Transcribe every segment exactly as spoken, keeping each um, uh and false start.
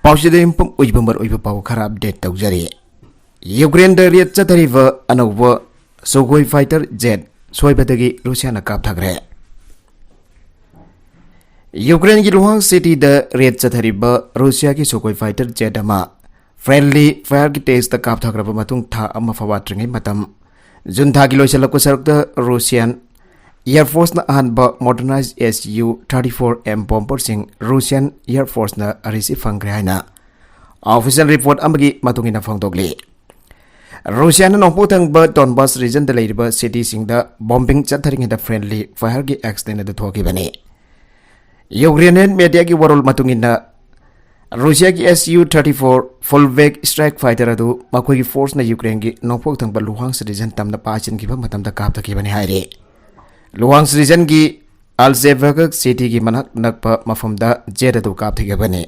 ꯄꯥꯎꯁꯤꯗ ꯌꯨꯝꯐꯝ ꯑꯣꯏꯕ ꯃꯔꯨꯑꯣꯏꯕ ꯄꯥꯎ ꯈꯔ ꯑꯞꯗꯦꯠ ꯇꯧꯖꯔꯤ꯫ ꯌꯨꯀ꯭ꯔꯦꯟꯗ ꯔꯦꯗ ꯆꯠꯊꯔꯤꯕ ꯑꯅꯧꯕ ꯁꯨꯈꯣꯏ ꯐꯥꯏꯇꯔ ꯖꯦꯠ ꯁꯣꯏꯕꯗꯒꯤ ꯔꯨꯁꯤꯌꯥꯅ ꯀꯥꯞꯊꯈ꯭ꯔꯦ꯫ ꯌꯨꯀ꯭ꯔꯦꯟꯒꯤ ꯂꯨꯍꯥꯡ ꯁꯤꯇꯤꯗ ꯔꯦꯗ ꯆꯠꯊꯔꯤꯕ ꯔꯨꯁꯤꯌꯥꯒꯤ ꯁꯨꯈꯣꯏ ꯐꯥꯏꯇꯔ ꯖꯦꯠ ꯑꯃ ꯐ꯭ꯔꯦꯟꯂꯤ ꯐꯥꯌꯔꯒꯤ ꯇꯦꯁꯇ ꯀꯥꯞꯊꯈ꯭ꯔꯕ ꯃꯇꯨꯡ ꯊꯥ ꯑꯃ ꯐꯥꯎꯕ ꯇ꯭ꯔꯤꯉꯩ ꯃꯇꯝ, ꯖꯨꯟ ꯊꯥꯒꯤ ꯂꯣꯏꯁꯤꯜꯂꯛꯄ ꯁꯔꯨꯛꯇ ꯔꯨꯁꯤꯌꯥꯟ ꯑꯦꯌꯔ ꯐꯣꯔꯁꯅ ꯑꯍꯥꯟꯕ modernize S U thirty four M ꯕꯣꯝꯕꯔꯁꯤꯡ ꯔꯨꯁꯤꯌꯥꯟ ꯑꯦꯌꯔ ꯐꯣꯔꯁꯅ ꯑꯔꯤꯁꯤ ꯐꯪꯈ꯭ꯔꯦ ꯍꯥꯏꯅ ꯑꯣꯐꯤꯁꯤꯌꯦꯜ ꯔꯤꯄꯣꯔꯠ ꯑꯃꯒꯤ ꯃꯇꯨꯡ ꯏꯟꯅ ꯐꯣꯡꯗꯣꯛꯂꯤ꯫ ꯔꯨꯁꯤꯌꯥꯅ ꯅꯣꯡꯄꯣꯛ ꯊꯪꯕ ꯗꯣꯟꯕꯥꯁ ꯔꯤꯖꯟꯗ ꯂꯩꯔꯤꯕ ꯁꯤꯇꯤꯁꯤꯡꯗ ꯕꯣꯝꯕꯤꯡ ꯆꯠꯊꯔꯤꯉꯩꯗ ꯐ꯭ꯔꯦꯟꯂꯤ ꯐꯥꯌꯔꯒꯤ ꯑꯦꯛꯁꯤꯗꯦꯟ ꯑꯗꯨ ꯊꯣꯛꯈꯤꯕꯅꯤ꯫ ꯌꯨꯀ꯭ꯔꯦꯅꯤꯌꯟ ꯃꯦꯗꯤꯌꯥꯒꯤ ꯋꯥꯔꯣꯜ ꯃꯇꯨꯡ ꯏꯟꯅ, ꯔꯨꯁꯤꯌꯥꯒꯤ ꯑꯦꯁ ꯌꯨ ꯊꯥꯔꯇꯤ ꯐꯣꯔ ꯐꯨꯜ ꯕꯦꯛ ꯁ꯭ꯇ꯭ꯔꯥꯏꯛ ꯐꯥꯏꯇꯔ ꯑꯗꯨ ꯃꯈꯣꯏꯒꯤ ꯐꯣꯔꯁꯅ ꯌꯨꯀ꯭ꯔꯦꯟꯒꯤ ꯅꯣꯡꯄꯣꯛ ꯊꯪꯕ ꯂꯨꯍꯥꯡꯁ ꯔꯤꯖꯟ ꯇꯝꯅ ꯄꯥꯏꯁꯤꯟꯈꯤꯕ ꯃꯇꯝꯗ ꯀꯥꯞꯊꯈꯤꯕꯅꯤ ꯍꯥꯏꯔꯤ꯫ ꯂꯨꯍꯥꯡꯁ ꯔꯤꯖꯟꯒꯤ ꯑꯜꯖꯦꯕꯒꯛ ꯁꯤꯇꯤꯒꯤ ꯃꯅꯥꯛ ꯅꯛꯄ ꯃꯐꯝꯗ ꯖꯦꯠ ꯑꯗꯨ ꯀꯥꯞꯊꯈꯤꯕꯅꯤ꯫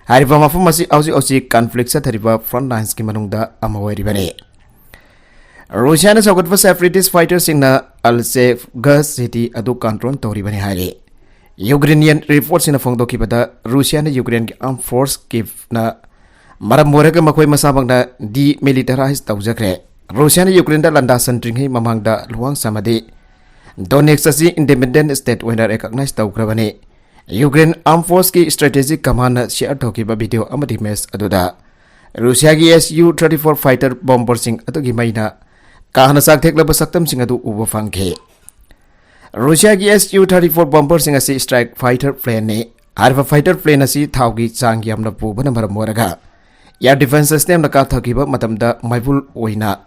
ꯍꯥꯏꯔꯤꯕ ꯃꯐꯝ ꯑꯁꯤ ꯍꯧꯖꯤꯛ ꯍꯧꯖꯤꯛ ꯀꯟꯐ꯭ꯂꯤꯛ ꯆꯠꯊꯔꯤꯕ ꯐ꯭ꯔꯟꯠ ꯂꯥꯏꯟꯁꯀꯤ ꯃꯅꯨꯡꯗ ꯑꯃ ꯑꯣꯏꯔꯤꯕꯅꯤ꯫ ꯔꯨꯁꯤꯌꯥꯅ ꯁꯧꯒꯠꯄ ꯁꯦꯄꯔꯦꯇꯤꯁ ꯐꯥꯏꯇꯔꯁꯤꯡꯅ ꯑꯜꯖꯦꯕꯒꯛ ꯁꯤꯇꯤ ꯑꯗꯨ ꯀꯟꯇ꯭ꯔꯣꯜ ꯇꯧꯔꯤꯕꯅꯤ ꯍꯥꯏꯔꯤ꯫ ꯌꯨꯀ꯭ꯔꯦꯅꯤꯌꯟ ꯔꯤꯄꯣꯔꯠꯁꯤꯡꯅ ꯐꯣꯡꯗꯣꯛꯈꯤꯕꯗ, ꯔꯨꯁꯤꯌꯥꯅ ꯌꯨꯀ꯭ꯔꯦꯟꯒꯤ ꯑꯥꯔꯝ ꯐꯣꯔꯁ ꯀꯤꯐꯅ ꯃꯔꯝ ꯑꯣꯏꯔꯒ ꯃꯈꯣꯏ ꯃꯁꯥꯃꯛꯅ ꯗꯤꯃꯤꯂꯤꯇꯔꯥꯏꯖ ꯇꯧꯖꯈ꯭ꯔꯦ꯫ ꯔꯨꯁꯤꯌꯥꯅ ꯌꯨꯀ꯭ꯔꯦꯟꯗ ꯂꯥꯟꯗꯥꯁꯟꯗ꯭ꯔꯤꯉꯩ ꯃꯃꯥꯡꯗ ꯂꯨꯍꯥꯡꯁ ꯑꯃꯗꯤ ꯗꯣꯅꯦꯠꯁ ꯑꯁꯤ ꯏꯟꯗꯤꯄꯦꯟꯗꯦꯟꯠ ꯁ꯭ꯇꯦꯠ ꯑꯣꯏꯅ ꯔꯦꯀꯛꯅꯥꯏꯖ ꯇꯧꯈ꯭ꯔꯕꯅꯤ꯫ ꯌꯨꯀ꯭ꯔꯦꯟ ꯑꯥꯔꯝ ꯐꯣꯔꯁꯀꯤ ꯁ꯭ꯇ꯭ꯔꯦꯇꯦꯖꯤꯛ ꯀꯃꯥꯟꯅ ꯁꯤꯌꯔ ꯇꯧꯈꯤꯕ ꯚꯤꯗꯤꯑꯣ ꯑꯃꯗꯤ ꯃꯦꯁ ꯑꯗꯨꯗ ꯔꯨꯁꯤꯌꯥꯒꯤ S U thirty four fighter ꯕꯣꯝꯕꯔꯁꯤꯡ ꯑꯗꯨꯒꯤ ꯃꯩꯅ ꯀꯥ ꯍꯦꯟꯅ ꯆꯥꯛꯊꯦꯛꯂꯕ ꯁꯛꯇꯝꯁꯤꯡ ꯑꯗꯨ ꯎꯕ ꯐꯪꯈꯤ꯫ ꯔꯨꯁꯤꯌꯥꯒꯤ ꯑꯦꯁ ꯌꯨ ꯊꯥꯔꯇꯤ ꯐꯣꯔ ꯕꯣꯝꯕꯔꯁꯤꯡ ꯑꯁꯤ ꯁ꯭ꯇ꯭ꯔꯥꯏꯛ ꯐꯥꯏꯇꯔ ꯄ꯭ꯂꯦꯟꯅꯤ꯫ ꯍꯥꯏꯔꯤꯕ ꯐꯥꯏꯇꯔ ꯄ꯭ꯂꯦꯟ ꯑꯁꯤ ꯊꯥꯎꯒꯤ ꯆꯥꯡ ꯌꯥꯝꯅ ꯄꯨꯕꯅ ꯃꯔꯝ ꯑꯣꯏꯔꯒ ꯑꯦꯌꯔ ꯗꯤꯐꯦꯟꯁ ꯁꯤꯁꯇꯦꯝꯅ ꯀꯥꯞꯊꯈꯤꯕ ꯃꯇꯝꯗ ꯃꯩꯕꯨꯜ ꯑꯣꯏꯅ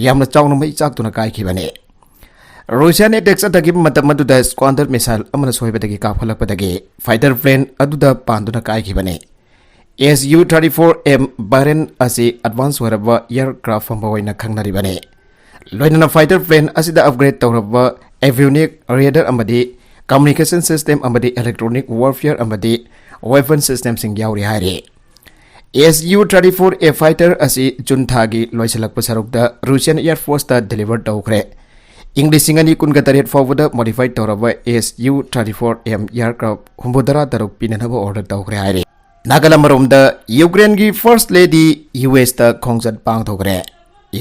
ꯌꯥꯝꯅ ꯆꯥꯎꯅ ꯃꯩ ꯆꯥꯛꯇꯨꯅ ꯀꯥꯏꯈꯤꯕꯅꯤ꯫ ꯔꯨꯁꯤꯌꯥꯅ ꯑꯦꯇꯦꯛ ꯆꯠꯊꯈꯤꯕ ꯃꯇꯝ ꯑꯗꯨꯗ ꯁ꯭ꯀ꯭ꯋꯥꯟꯗꯔ ꯃꯤꯁꯥꯏꯜ ꯑꯃꯅ ꯁꯣꯏꯕꯗꯒꯤ ꯀꯥꯞꯈꯠꯂꯛꯄꯗꯒꯤ ꯐꯥꯏꯇꯔ ꯄ꯭ꯂꯦꯟ ꯑꯗꯨꯗ ꯄꯥꯟꯗꯨꯅ ꯀꯥꯏꯈꯤꯕꯅꯤ꯫ S U thirty four M ꯕꯥꯏꯔꯟ ꯑꯁꯤ ꯑꯦꯗꯚꯥꯟꯁ ꯑꯣꯏꯔꯕ ꯑꯦꯌꯔ ꯀ꯭ꯔꯥꯐ ꯐꯝꯕ ꯑꯣꯏꯅ ꯈꯪꯅꯔꯤꯕꯅꯤ꯫ ꯂꯣꯏꯅꯅ ꯐꯥꯏꯇꯔ ꯄ꯭ꯂꯦꯟ ꯑꯁꯤꯗ ꯑꯞꯒ꯭ꯔꯦꯗ ꯇꯧꯔꯕ ꯑꯦꯚꯤꯌꯣꯅꯤꯛ ꯔꯦꯗꯥꯔ ꯑꯃꯗꯤ ꯀꯝꯃ꯭ꯌꯨꯅꯤꯀꯦꯁꯟ ꯁꯤꯁꯇꯦꯝ ꯑꯃꯗꯤ ꯏꯂꯦꯛꯇ꯭ꯔꯣꯅꯤꯛ ꯋꯥꯔꯐꯤꯌꯔ ꯑꯃꯗꯤ ꯋꯦꯄꯟ ꯁꯤꯁꯇꯦꯝꯁꯤꯡ ꯌꯥꯎꯔꯤ ꯍꯥꯏꯔꯤ꯫ ꯑꯦꯁ ꯌꯨ ꯊꯥꯔꯇꯤ ꯐꯣꯔ ꯑꯦ ꯐꯥꯏꯇꯔ ꯑꯁꯤ ꯖꯨꯟ ꯊꯥꯒꯤ ꯂꯣꯏꯁꯤꯜꯂꯛꯄ ꯁꯔꯨꯛꯇ ꯔꯨꯁꯤꯌꯟ ꯑꯦꯌꯔ ꯐꯣꯔꯁꯇ ꯗꯤꯂꯤꯚꯔ ꯇꯧꯈ꯭ꯔꯦ꯫ ꯏꯪ ꯂꯤꯁꯤꯡ ꯑꯅꯤ ꯀꯨꯟꯒ ꯇꯔꯦꯠ ꯐꯥꯎꯕꯗ ꯃꯣꯗꯤꯐꯥꯏ ꯇꯧꯔꯕ S U thirty four M aircraft ꯍꯨꯝꯐꯨꯇꯔꯥ ꯇꯔꯨꯛ ꯄꯤꯅꯅꯕ ꯑꯣꯔꯗꯔ ꯇꯧꯈ꯭ꯔꯦ ꯍꯥꯏꯔꯤ꯫ ꯅꯥꯀꯜ ꯑꯃꯔꯣꯝꯗ ꯌꯨꯀ꯭ꯔꯦꯟꯒꯤ First Lady ꯌꯨ ꯑꯦꯁꯇ ꯈꯣꯡꯆꯠ ꯄꯥꯡꯊꯣꯛꯈ꯭ꯔꯦ꯫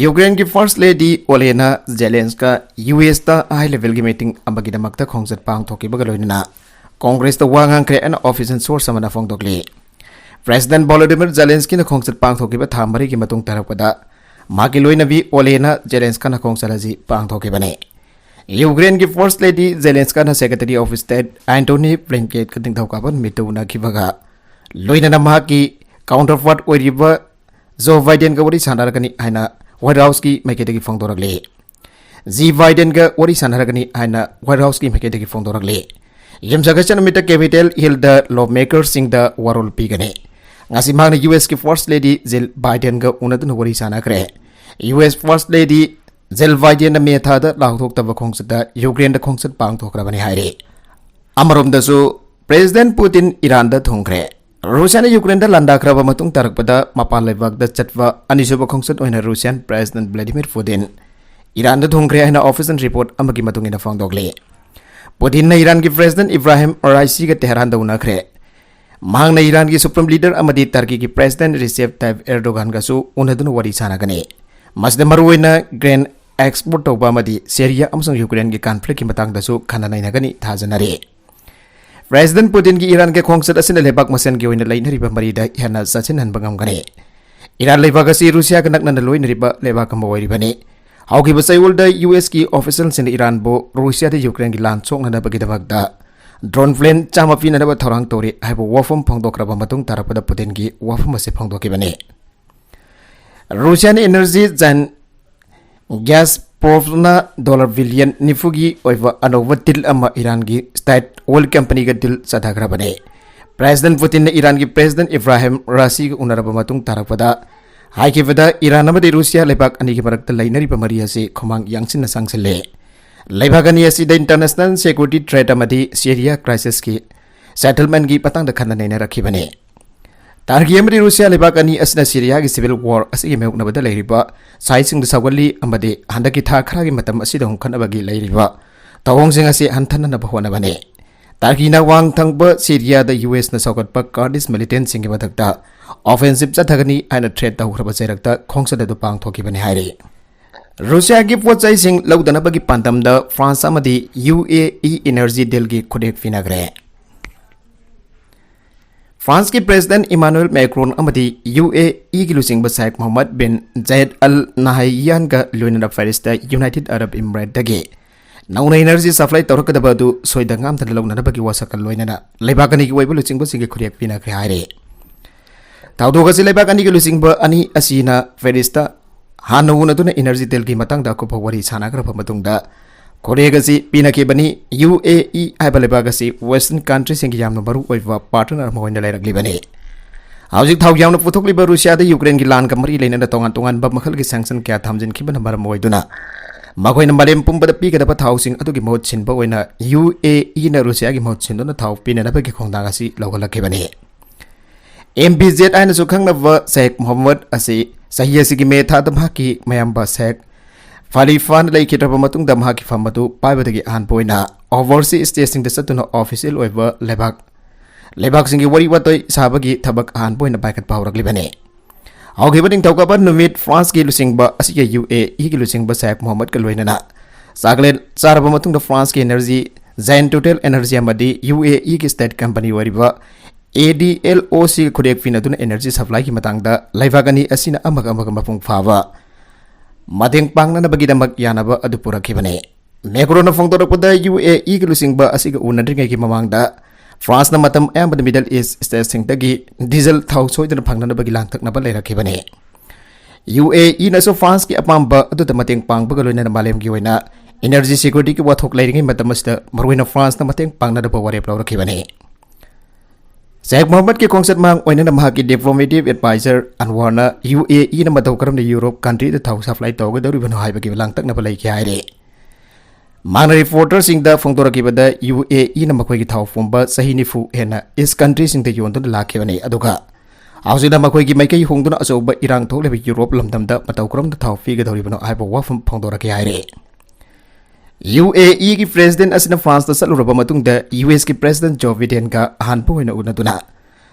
ꯌꯨꯀ꯭ꯔꯦꯟꯒꯤ First Lady Olena Zelenska U ꯑꯦꯁꯇ high levelꯒꯤ meeting ꯑꯃꯒꯤꯗꯃꯛꯇ ꯈꯣꯡꯆꯠ ꯄꯥꯡꯊꯣꯛꯈꯤꯕꯒ ꯂꯣꯏꯅꯅ ꯀꯣꯡꯒ꯭ꯔꯦꯁꯇ ꯋꯥ ꯉꯥꯡꯈ꯭ꯔꯦ ꯍꯥꯏꯅ official source ꯑꯃꯅ ꯐꯣꯡꯗꯣꯛꯂꯤ꯫ President Volodymyr Zelenskyꯅ ꯈꯣꯡꯆꯠ ꯄꯥꯡꯊꯣꯛꯈꯤꯕ ꯊꯥ ꯃꯔꯤꯒꯤ ꯃꯇꯨꯡ ꯇꯥꯔꯛꯄꯗ ꯃꯍꯥꯛꯀꯤ ꯂꯣꯏꯅꯕꯤ Olena Zelenskaꯅ ꯈꯣꯡꯆꯠ ꯑꯁꯤ ꯄꯥꯡꯊꯣꯛꯈꯤꯕꯅꯤ꯫ ꯌꯨꯀ꯭ꯔꯦꯟꯒꯤ First Lady Zelenskaꯅ Secretary of State Antony Blinkenꯒ ꯅꯤꯡꯊꯧꯀꯥꯕ ꯅꯨꯃꯤꯠꯇ ꯎꯅꯈꯤꯕꯒ ꯂꯣꯏꯅꯅ ꯃꯍꯥꯛꯀꯤ counterpart ꯑꯣꯏꯔꯤꯕ Joe Bidenꯒ ꯋꯥꯔꯤ ꯁꯥꯟꯅꯔꯒꯅꯤ ꯍꯥꯏꯅ White Houseꯀꯤ ꯃꯥꯏꯀꯩꯗꯒꯤ ꯐꯣꯡꯗꯣꯔꯛꯂꯤ꯫ Joe Bidenꯒ ꯋꯥꯔꯤ ꯁꯥꯟꯅꯔꯒꯅꯤ ꯍꯥꯏꯅ White Houseꯀꯤ ꯃꯥꯏꯀꯩꯗꯒꯤ ꯐꯣꯡꯗꯣꯔꯛꯂꯤ꯫ ꯌꯨꯝꯁꯀꯩꯁ ꯅꯨꯃꯤꯠꯇ Capitol Hillꯗ lawmakerꯁꯤꯡꯗ ꯋꯥꯔꯣꯜ ꯄꯤꯒꯅꯤ꯫ ꯉꯁꯤ ꯃꯍꯥꯛꯅ ꯌꯨ ꯑꯦꯁꯀꯤ First Lady Jill Bidenꯒ ꯎꯅꯗꯨꯅ ꯋꯥꯔꯤ ꯁꯥꯟꯅꯈ꯭ꯔꯦ꯫ U S First Lady Jill Bidenꯅ ꯃꯦ ꯊꯥꯗ ꯂꯥꯎꯊꯣꯛꯇꯕ ꯈꯣꯡꯆꯠꯇ ꯌꯨꯀ꯭ꯔꯦꯟꯗ ꯈꯣꯡꯆꯠ ꯄꯥꯡꯊꯣꯛꯈ꯭ꯔꯕꯅꯤ ꯍꯥꯏꯔꯤ꯫ ꯑꯃꯔꯣꯝꯗꯁꯨ President Putin ꯏꯔꯥꯟꯗ ꯊꯨꯡꯈ꯭ꯔꯦ꯫ ꯔꯨꯁꯤꯌꯥꯅ ꯌꯨꯀ꯭ꯔꯦꯟꯗ ꯂꯥꯟꯗꯥꯈ꯭ꯔꯕ ꯃꯇꯨꯡ ꯇꯥꯔꯛꯄꯗ ꯃꯄꯥꯟ ꯂꯩꯕꯥꯛꯇ ꯆꯠꯄ ꯑꯅꯤꯁꯨꯕ ꯈꯣꯡꯆꯠ ꯑꯣꯏꯅ Russian President Vladimir Putin ꯏꯔꯥꯟꯗ ꯊꯨꯡꯈ꯭ꯔꯦ ꯍꯥꯏꯅ official report ꯑꯃꯒꯤ ꯃꯇꯨꯡ ꯏꯟꯅ ꯐꯣꯡꯗꯣꯛꯂꯤ꯫ Putinꯅ ꯏꯔꯥꯟꯒꯤ President Ibrahim Raisiꯒ ꯇꯦꯍꯔꯥꯟꯗ ꯎꯅꯈ꯭ꯔꯦ꯫ ꯃꯍꯥꯛꯅ ꯏꯔꯥꯟꯒꯤ Supreme Leader ꯑꯃꯗꯤ ꯇꯔꯀꯤꯒꯤ President Recep Tayyip Erdoganꯒꯁꯨ ꯎꯅꯗꯨꯅ ꯋꯥꯔꯤ ꯁꯥꯟꯅꯒꯅꯤ꯫ ꯃꯁꯤꯗ ꯃꯔꯨꯑꯣꯏꯅ grain export ꯇꯧꯕ ꯑꯃꯗꯤ ꯁꯦꯔꯤꯌꯥ ꯑꯃꯁꯨꯡ ꯌꯨꯀ꯭ꯔꯦꯟꯒꯤ conflictꯀꯤ ꯃꯇꯥꯡꯗꯁꯨ ꯈꯟꯅ ꯅꯩꯅꯒꯅꯤ ꯊꯥꯖꯅꯔꯤ꯫ President Putinꯒꯤ ꯏꯔꯥꯟꯒꯤ ꯈꯣꯡꯆꯠ ꯑꯁꯤꯅ ꯂꯩꯕꯥꯛ ꯃꯁꯦꯜꯒꯤ ꯑꯣꯏꯅ ꯂꯩꯅꯔꯤꯕ ꯃꯔꯤꯗ ꯍꯦꯟꯅ ꯆꯠꯁꯤꯟꯍꯟꯕ ꯉꯝꯒꯅꯤ꯫ ꯏꯔꯥꯟ ꯂꯩꯕꯥꯛ ꯑꯁꯤ ꯔꯨꯁꯤꯌꯥꯒ ꯅꯛꯅꯅ ꯂꯣꯏꯅꯔꯤꯕ ꯂꯩꯕꯥꯛ ꯑꯃ ꯑꯣꯏꯔꯤꯕꯅꯤ꯫ ꯍꯧꯈꯤꯕ ꯆꯌꯣꯜꯗ ꯌꯨ ꯑꯦꯁꯀꯤ officialꯁꯤꯡꯅ ꯏꯔꯥꯟꯕꯨ ꯔꯨꯁꯤꯌꯥꯗ ꯌꯨꯀ꯭ꯔꯦꯟꯒꯤ ꯂꯥꯟ ꯁꯣꯛꯅꯅꯕꯒꯤꯗꯃꯛꯇ drone plane ꯆꯥꯝꯃ ꯄꯤꯅꯅꯕ ꯊꯧꯔꯥꯡ ꯇꯧꯔꯤ ꯍꯥꯏꯕ ꯋꯥꯐꯝ ꯐꯣꯡꯗꯣꯛꯈ꯭ꯔꯕ ꯃꯇꯨꯡ ꯇꯥꯔꯛꯄꯗ Putinꯒꯤ ꯋꯥꯐꯝ ꯑꯁꯤ ꯐꯣꯡꯗꯣꯛꯈꯤꯕꯅꯤ꯫ Russian energy giant Gazpromꯅ dollar billion ꯅꯤꯐꯨꯒꯤ ꯑꯣꯏꯕ ꯑꯅꯧꯕ deal ꯑꯃ ꯏꯔꯥꯟꯒꯤ state oil companyꯒ deal ꯆꯠꯊꯈ꯭ꯔꯕꯅꯤ꯫ President Putinꯅ ꯏꯔꯥꯟꯒꯤ President Ibrahim Raisiꯒ ꯎꯅꯔꯕ ꯃꯇꯨꯡ ꯇꯥꯔꯛꯄꯗ ꯍꯥꯏꯈꯤꯕꯗ, ꯏꯔꯥꯟ ꯑꯃꯗꯤ ꯔꯨꯁꯤꯌꯥ ꯂꯩꯕꯥꯛ ꯑꯅꯤꯒꯤ ꯃꯔꯛꯇ ꯂꯩꯅꯔꯤꯕ ꯃꯔꯤ ꯑꯁꯤ ꯈꯨꯃꯥꯡ ꯌꯥꯡꯁꯤꯟꯅ ꯆꯪꯁꯤꯜꯂꯦ꯫ ꯂꯩꯕꯥꯛ ꯑꯅꯤ ꯑꯁꯤꯗ international security threat ꯑꯃꯗꯤ ꯁꯤꯔꯤꯌꯥ crisisꯀꯤ settlementꯀꯤ ꯃꯇꯥꯡꯗ ꯈꯟꯅ ꯅꯩꯅꯔꯛꯈꯤꯕꯅꯤ꯫ ꯇꯔꯀꯤ ꯑꯃꯗꯤ ꯔꯨꯁꯤꯌꯥ ꯂꯩꯕꯥꯛ ꯑꯅꯤ ꯑꯁꯤꯅ ꯁꯤꯔꯤꯌꯥꯒꯤ civil war ꯑꯁꯤꯒꯤ ꯃꯥꯌꯣꯛꯅꯕꯗ ꯂꯩꯔꯤꯕ sideꯁꯤꯡꯗ ꯁꯧꯒꯠꯂꯤ ꯑꯃꯗꯤ ꯍꯟꯗꯛꯀꯤ ꯊꯥ ꯈꯔꯒꯤ ꯃꯇꯝ ꯑꯁꯤꯗ ꯍꯣꯡꯈꯠꯅꯕꯒꯤ ꯂꯩꯔꯤꯕ ꯊꯧꯑꯣꯡꯁꯤꯡ ꯑꯁꯤ ꯍꯟꯊꯅꯅꯕ ꯍꯣꯠꯅꯕꯅꯤ꯫ ꯇꯔꯀꯤꯅ ꯋꯥꯡ ꯊꯪꯕ ꯁꯤꯔꯤꯌꯥꯗ ꯌꯨ ꯑꯦꯁꯅ ꯁꯧꯒꯠꯄ ꯀꯥꯔꯗꯤꯁ ꯃꯤꯂꯤꯇꯦꯟꯁꯤꯡꯒꯤ ꯃꯊꯛꯇ ꯑꯣꯐꯦꯟꯁꯤꯞ ꯆꯠꯊꯒꯅꯤ ꯍꯥꯏꯅ ꯊ꯭ꯔꯦꯠ ꯇꯧꯈ꯭ꯔꯕ ꯆꯩꯔꯛꯇ ꯈꯣꯡꯆꯠ ꯑꯗꯨ ꯄꯥꯡꯊꯣꯛꯈꯤꯕꯅꯤ ꯍꯥꯏꯔꯤ꯫ ꯔꯨꯁꯤꯌꯥꯒꯤ ꯄꯣꯠ ꯆꯩꯁꯤꯡ ꯂꯧꯗꯅꯕꯒꯤ ꯄꯥꯟꯗꯝꯗ ꯐ꯭ꯔꯥꯟꯁ ꯑꯃꯗꯤ ꯌꯨ ꯑꯦ ꯏ ꯏꯅꯔꯖꯤ ꯗꯤꯜꯒꯤ ꯈꯨꯠꯌꯦꯛ ꯄꯤꯅꯈ꯭ꯔꯦ꯫ ꯐ꯭ꯔꯥꯟꯁꯀꯤ ꯄ꯭ꯔꯦꯁꯤꯗꯦꯟꯠ ꯏꯃꯥꯅꯨꯑꯦꯜ ꯃꯦꯀ꯭ꯔꯣꯟ ꯑꯃꯗꯤ ꯌꯨ ꯑꯦ ꯏꯒꯤ ꯂꯨꯆꯤꯡꯕ ꯁꯥꯏꯈ ꯃꯣꯍꯝꯃꯗ ꯕꯤꯟ ꯖꯥꯌꯦꯗ ꯑꯜ ꯅꯍꯥꯌꯥꯟꯒ ꯂꯣꯏꯅꯅ ꯄꯦꯔꯤꯁꯇ ꯌꯨꯅꯥꯏꯇꯦꯗ ꯑꯔꯕ ꯏꯃꯤꯔꯦꯠꯇꯒꯤ ꯅꯧꯅ ꯏꯅꯔꯖꯤ ꯁꯄ꯭ꯂꯥꯏ ꯇꯧꯔꯛꯀꯗꯕ ꯑꯗꯨ ꯁꯣꯏꯗ ꯉꯥꯝꯗꯅ ꯂꯧꯅꯅꯕꯒꯤ ꯋꯥꯁꯛꯀ ꯂꯣꯏꯅꯅ ꯂꯩꯕꯥꯛ ꯑꯅꯤꯒꯤ ꯑꯣꯏꯕ ꯂꯨꯆꯤꯡꯕꯁꯤꯡꯒꯤ ꯈꯨꯠꯌꯦꯛ ꯄꯤꯅꯈ꯭ꯔꯦ ꯍꯥꯏꯔꯤ꯫ ꯊꯧꯗꯣꯛ ꯑꯁꯤ ꯂꯩꯕꯥꯛ ꯑꯅꯤꯒꯤ ꯂꯨꯆꯤꯡꯕ ꯑꯅꯤ ꯑꯁꯤꯅ ꯄꯦꯔꯤꯁꯇ ꯍꯥꯟꯅ ꯎꯅꯗꯨꯅ ꯏꯅꯔꯖꯤ ꯗꯤꯜꯒꯤ ꯃꯇꯥꯡꯗ ꯑꯀꯨꯞꯄ ꯋꯥꯔꯤ ꯁꯥꯟꯅꯈ꯭ꯔꯕ ꯃꯇꯨꯡꯗ ꯈꯨꯠꯌꯦꯛ ꯑꯁꯤ ꯄꯤꯅꯈꯤꯕꯅꯤ꯫ ꯌꯨ ꯑꯦ ꯏ ꯍꯥꯏꯕ ꯂꯩꯕꯥꯛ ꯑꯁꯤ ꯋꯦꯁꯇꯔꯟ ꯀꯟꯇ꯭ꯔꯤꯁꯤꯡꯒꯤ ꯌꯥꯝꯅ ꯃꯔꯨ ꯑꯣꯏꯕ ꯄꯥꯔꯠꯅꯔ ꯑꯃ ꯑꯣꯏꯅ ꯂꯩꯔꯛꯂꯤꯕꯅꯤ꯫ ꯍꯧꯖꯤꯛ ꯊꯥꯎ ꯌꯥꯝꯅ ꯄꯨꯊꯣꯛꯂꯤꯕ ꯔꯨꯁꯤꯌꯥꯗ ꯌꯨꯀ꯭ꯔꯦꯟꯒꯤ ꯂꯥꯟꯒ ꯃꯔꯤ ꯂꯩꯅꯅ ꯇꯣꯉꯥꯟ ꯇꯣꯉꯥꯟꯕ ꯃꯈꯜꯒꯤ ꯁꯦꯡꯁꯟ ꯀꯌꯥ ꯊꯝꯖꯤꯟꯈꯤꯕꯅ ꯃꯔꯝ ꯑꯣꯏꯗꯨꯅ ꯃꯈꯣꯏꯅ ꯃꯥꯂꯦꯝ ꯄꯨꯝꯕꯗ ꯄꯤꯒꯗꯕ ꯊꯥꯎꯁꯤꯡ ꯑꯗꯨꯒꯤ ꯃꯍꯨꯠ ꯁꯤꯟꯕ ꯑꯣꯏꯅ ꯌꯨ ꯑꯦ ꯏꯅ ꯔꯨꯁꯤꯌꯥꯒꯤ ꯃꯍꯨꯠ ꯁꯤꯟꯗꯨꯅ ꯊꯥꯎ ꯄꯤꯅꯅꯕꯒꯤ ꯈꯣꯡꯊꯥꯡ ꯑꯁꯤ ꯂꯧꯈꯠꯂꯛꯈꯤꯕꯅꯤ꯫ ꯑꯦꯝ ꯕꯤ ꯖꯦꯗ ꯍꯥꯏꯅꯁꯨ ꯈꯪꯅꯕ ꯁꯦꯈ ꯃꯣꯍꯝꯃꯗ ꯑꯁꯤ ꯆꯍꯤ ꯑꯁꯤꯒꯤ ꯃꯦ ꯊꯥꯗ ꯃꯍꯥꯛꯀꯤ ꯃꯌꯥꯝꯕ ꯁꯦꯈ ꯐꯥꯂꯤꯐꯥꯟ ꯂꯩꯈꯤꯗ꯭ꯔꯕ ꯃꯇꯨꯡꯗ ꯃꯍꯥꯛꯀꯤ ꯐꯝ ꯑꯗꯨ ꯄꯥꯏꯕꯗꯒꯤ ꯑꯍꯥꯟꯕ ꯑꯣꯏꯅ ꯑꯣꯚꯔꯁꯤ ꯁ꯭ꯇꯦꯠꯁꯤꯡꯗ ꯆꯠꯇꯨꯅ ꯑꯣꯐꯤꯁꯤꯌꯦꯜ ꯑꯣꯏꯕ ꯂꯩꯕꯥꯛ, ꯂꯩꯕꯥꯛꯁꯤꯡꯒꯤ ꯋꯥꯔꯤ ꯋꯥꯇꯣꯏ ꯁꯥꯕꯒꯤ ꯊꯕꯛ ꯑꯍꯥꯟꯕ ꯑꯣꯏꯅ ꯄꯥꯏꯈꯠꯄ ꯍꯧꯔꯛꯂꯤꯕꯅꯤ꯫ ꯍꯧꯈꯤꯕ ꯅꯤꯡꯊꯧꯀꯥꯕ ꯅꯨꯃꯤꯠ ꯐ꯭ꯔꯥꯟꯁꯀꯤ ꯂꯨꯆꯤꯡꯕ ꯑꯁꯤꯒ ꯌꯨ ꯑꯦ ꯏꯒꯤ ꯂꯨꯆꯤꯡꯕ ꯁꯥꯏꯈ ꯃꯣꯍꯝꯃꯗꯀ ꯂꯣꯏꯅꯅ ꯆꯥꯛꯂꯦꯟ ꯆꯥꯔꯕ ꯃꯇꯨꯡꯗ ꯐ꯭ꯔꯥꯟꯁꯀꯤ ꯏꯅꯔꯖꯤ ꯖꯥꯌꯦꯟꯠ ꯇꯣꯇꯦꯜ ꯏꯅꯔꯖꯤ ꯑꯃꯗꯤ ꯌꯨ ꯑꯦ ꯏꯒꯤ ꯁ꯭ꯇꯦꯠ ꯀꯝꯄꯅꯤ ꯑꯣꯏꯔꯤꯕ ꯑꯦ ꯗꯤ ꯑꯦꯜ ꯑꯣ ꯁꯤꯒ ꯈꯨꯠꯌꯦꯛ ꯄꯤꯅꯗꯨꯅ ꯏꯅꯔꯖꯤ ꯁꯄ꯭ꯂꯥꯏꯒꯤ ꯃꯇꯥꯡꯗ ꯂꯩꯕꯥꯛ ꯑꯅꯤ ꯑꯁꯤꯅ ꯑꯃꯒ ꯑꯃꯒ ꯃꯄꯨꯡ ꯐꯥꯕ ꯃꯇꯦꯡ ꯄꯥꯡꯅꯅꯕꯒꯤꯗꯃꯛ ꯌꯥꯅꯕ ꯑꯗꯨ ꯄꯨꯔꯛꯈꯤꯕꯅꯤ꯫ ꯃꯦꯀ꯭ꯔꯣꯟꯅ ꯐꯣꯡꯗꯣꯔꯛꯄꯗ, ꯌꯨ ꯑꯦ ꯏꯒꯤ ꯂꯨꯆꯤꯡꯕ ꯑꯁꯤꯒ ꯎꯅꯗ꯭ꯔꯤꯉꯩꯒꯤ ꯃꯃꯥꯡꯗ ꯐ꯭ꯔꯥꯟꯁꯅ ꯃꯇꯝ ꯑꯌꯥꯝꯕꯗ ꯃꯤꯗꯜ ꯏꯁ꯭ꯠ ꯁ꯭ꯇꯦꯠꯁꯤꯡꯗꯒꯤ ꯗꯤꯖꯜ ꯊꯥꯎ ꯁꯣꯏꯗꯅ ꯐꯪꯅꯅꯕꯒꯤ ꯂꯥꯡꯇꯛꯅꯕ ꯂꯩꯔꯛꯈꯤꯕꯅꯤ꯫ ꯌꯨ ꯑꯦ ꯏꯅꯁꯨ ꯐ꯭ꯔꯥꯟꯁꯀꯤ ꯑꯄꯥꯝꯕ ꯑꯗꯨꯗ ꯃꯇꯦꯡ ꯄꯥꯡꯕꯒ ꯂꯣꯏꯅꯅ ꯃꯥꯂꯦꯝꯒꯤ ꯑꯣꯏꯅ ꯏꯅꯔꯖꯤ ꯁꯦꯀ꯭ꯌꯨꯔꯤꯇꯤꯒꯤ ꯋꯥꯊꯣꯛ ꯂꯩꯔꯤꯉꯩ ꯃꯇꯝ ꯑꯁꯤꯗ ꯃꯔꯨꯑꯣꯏꯅ ꯐ꯭ꯔꯥꯟꯁꯅ ꯃꯇꯦꯡ ꯄꯥꯡꯅꯅꯕ ꯋꯥꯔꯦꯞ ꯂꯧꯔꯛꯈꯤꯕꯅꯤ꯫ ꯁꯦꯈ ꯃꯣꯍꯝꯃꯗꯀꯤ ꯈꯣꯡꯆꯠ ꯃꯥꯡ ꯑꯣꯏꯅꯅ ꯃꯍꯥꯛꯀꯤ ꯗꯤꯄ꯭ꯂꯣꯃꯦꯇꯤꯛ ꯑꯦꯗꯚꯥꯏꯖꯔ ꯑꯟꯋꯥꯔꯅ ꯌꯨ ꯑꯦ ꯏꯅ ꯃꯇꯧ ꯀꯔꯝꯅ ꯌꯨꯔꯣꯞ ꯀꯟꯇ꯭ꯔꯤꯗ ꯊꯥꯎ ꯁꯄ꯭ꯂꯥꯏ ꯇꯧꯒꯗꯧꯔꯤꯕꯅꯣ ꯍꯥꯏꯕꯒꯤ ꯂꯥꯡꯇꯛꯅꯕ ꯂꯩꯈꯤ ꯍꯥꯏꯔꯤ꯫ ꯃꯍꯥꯛꯅ ꯔꯤꯄꯣꯔꯇꯔꯁꯤꯡꯗ ꯐꯣꯡꯗꯣꯔꯛꯈꯤꯕꯗ, ꯌꯨ ꯑꯦ ꯏꯅ ꯃꯈꯣꯏꯒꯤ ꯊꯥꯎ ꯄꯨꯝꯕ ꯆꯍꯤ ꯅꯤꯐꯨ ꯍꯦꯟꯅ ꯏꯁ꯭ꯠ ꯀꯟꯇ꯭ꯔꯤꯁꯤꯡꯗ ꯌꯣꯟꯗꯨꯅ ꯂꯥꯛꯈꯤꯕꯅꯤ, ꯑꯗꯨꯒ ꯍꯧꯖꯤꯛꯅ ꯃꯈꯣꯏꯒꯤ ꯃꯥꯏꯀꯩ ꯍꯣꯡꯗꯨꯅ ꯑꯆꯧꯕ ꯏꯔꯥꯡ ꯊꯣꯛꯂꯤꯕ ꯌꯨꯔꯣꯞ ꯂꯝꯗꯝꯗ ꯃꯇꯧ ꯀꯔꯝꯅ ꯊꯥꯎ ꯄꯤꯒꯗꯧꯔꯤꯕꯅꯣ ꯍꯥꯏꯕ ꯋꯥꯐꯝ ꯐꯣꯡꯗꯣꯔꯛꯈꯤ ꯍꯥꯏꯔꯤ꯫ UAE ꯒꯤ President ꯑꯁꯤꯅ France ꯇ ꯆꯠꯂꯨꯔꯕ ꯃꯇꯨꯡꯗ US ꯀꯤ President Joe Biden ꯒ ꯑꯍꯥꯟꯕ ꯑꯣꯏꯅ ꯎꯅꯗꯨꯅ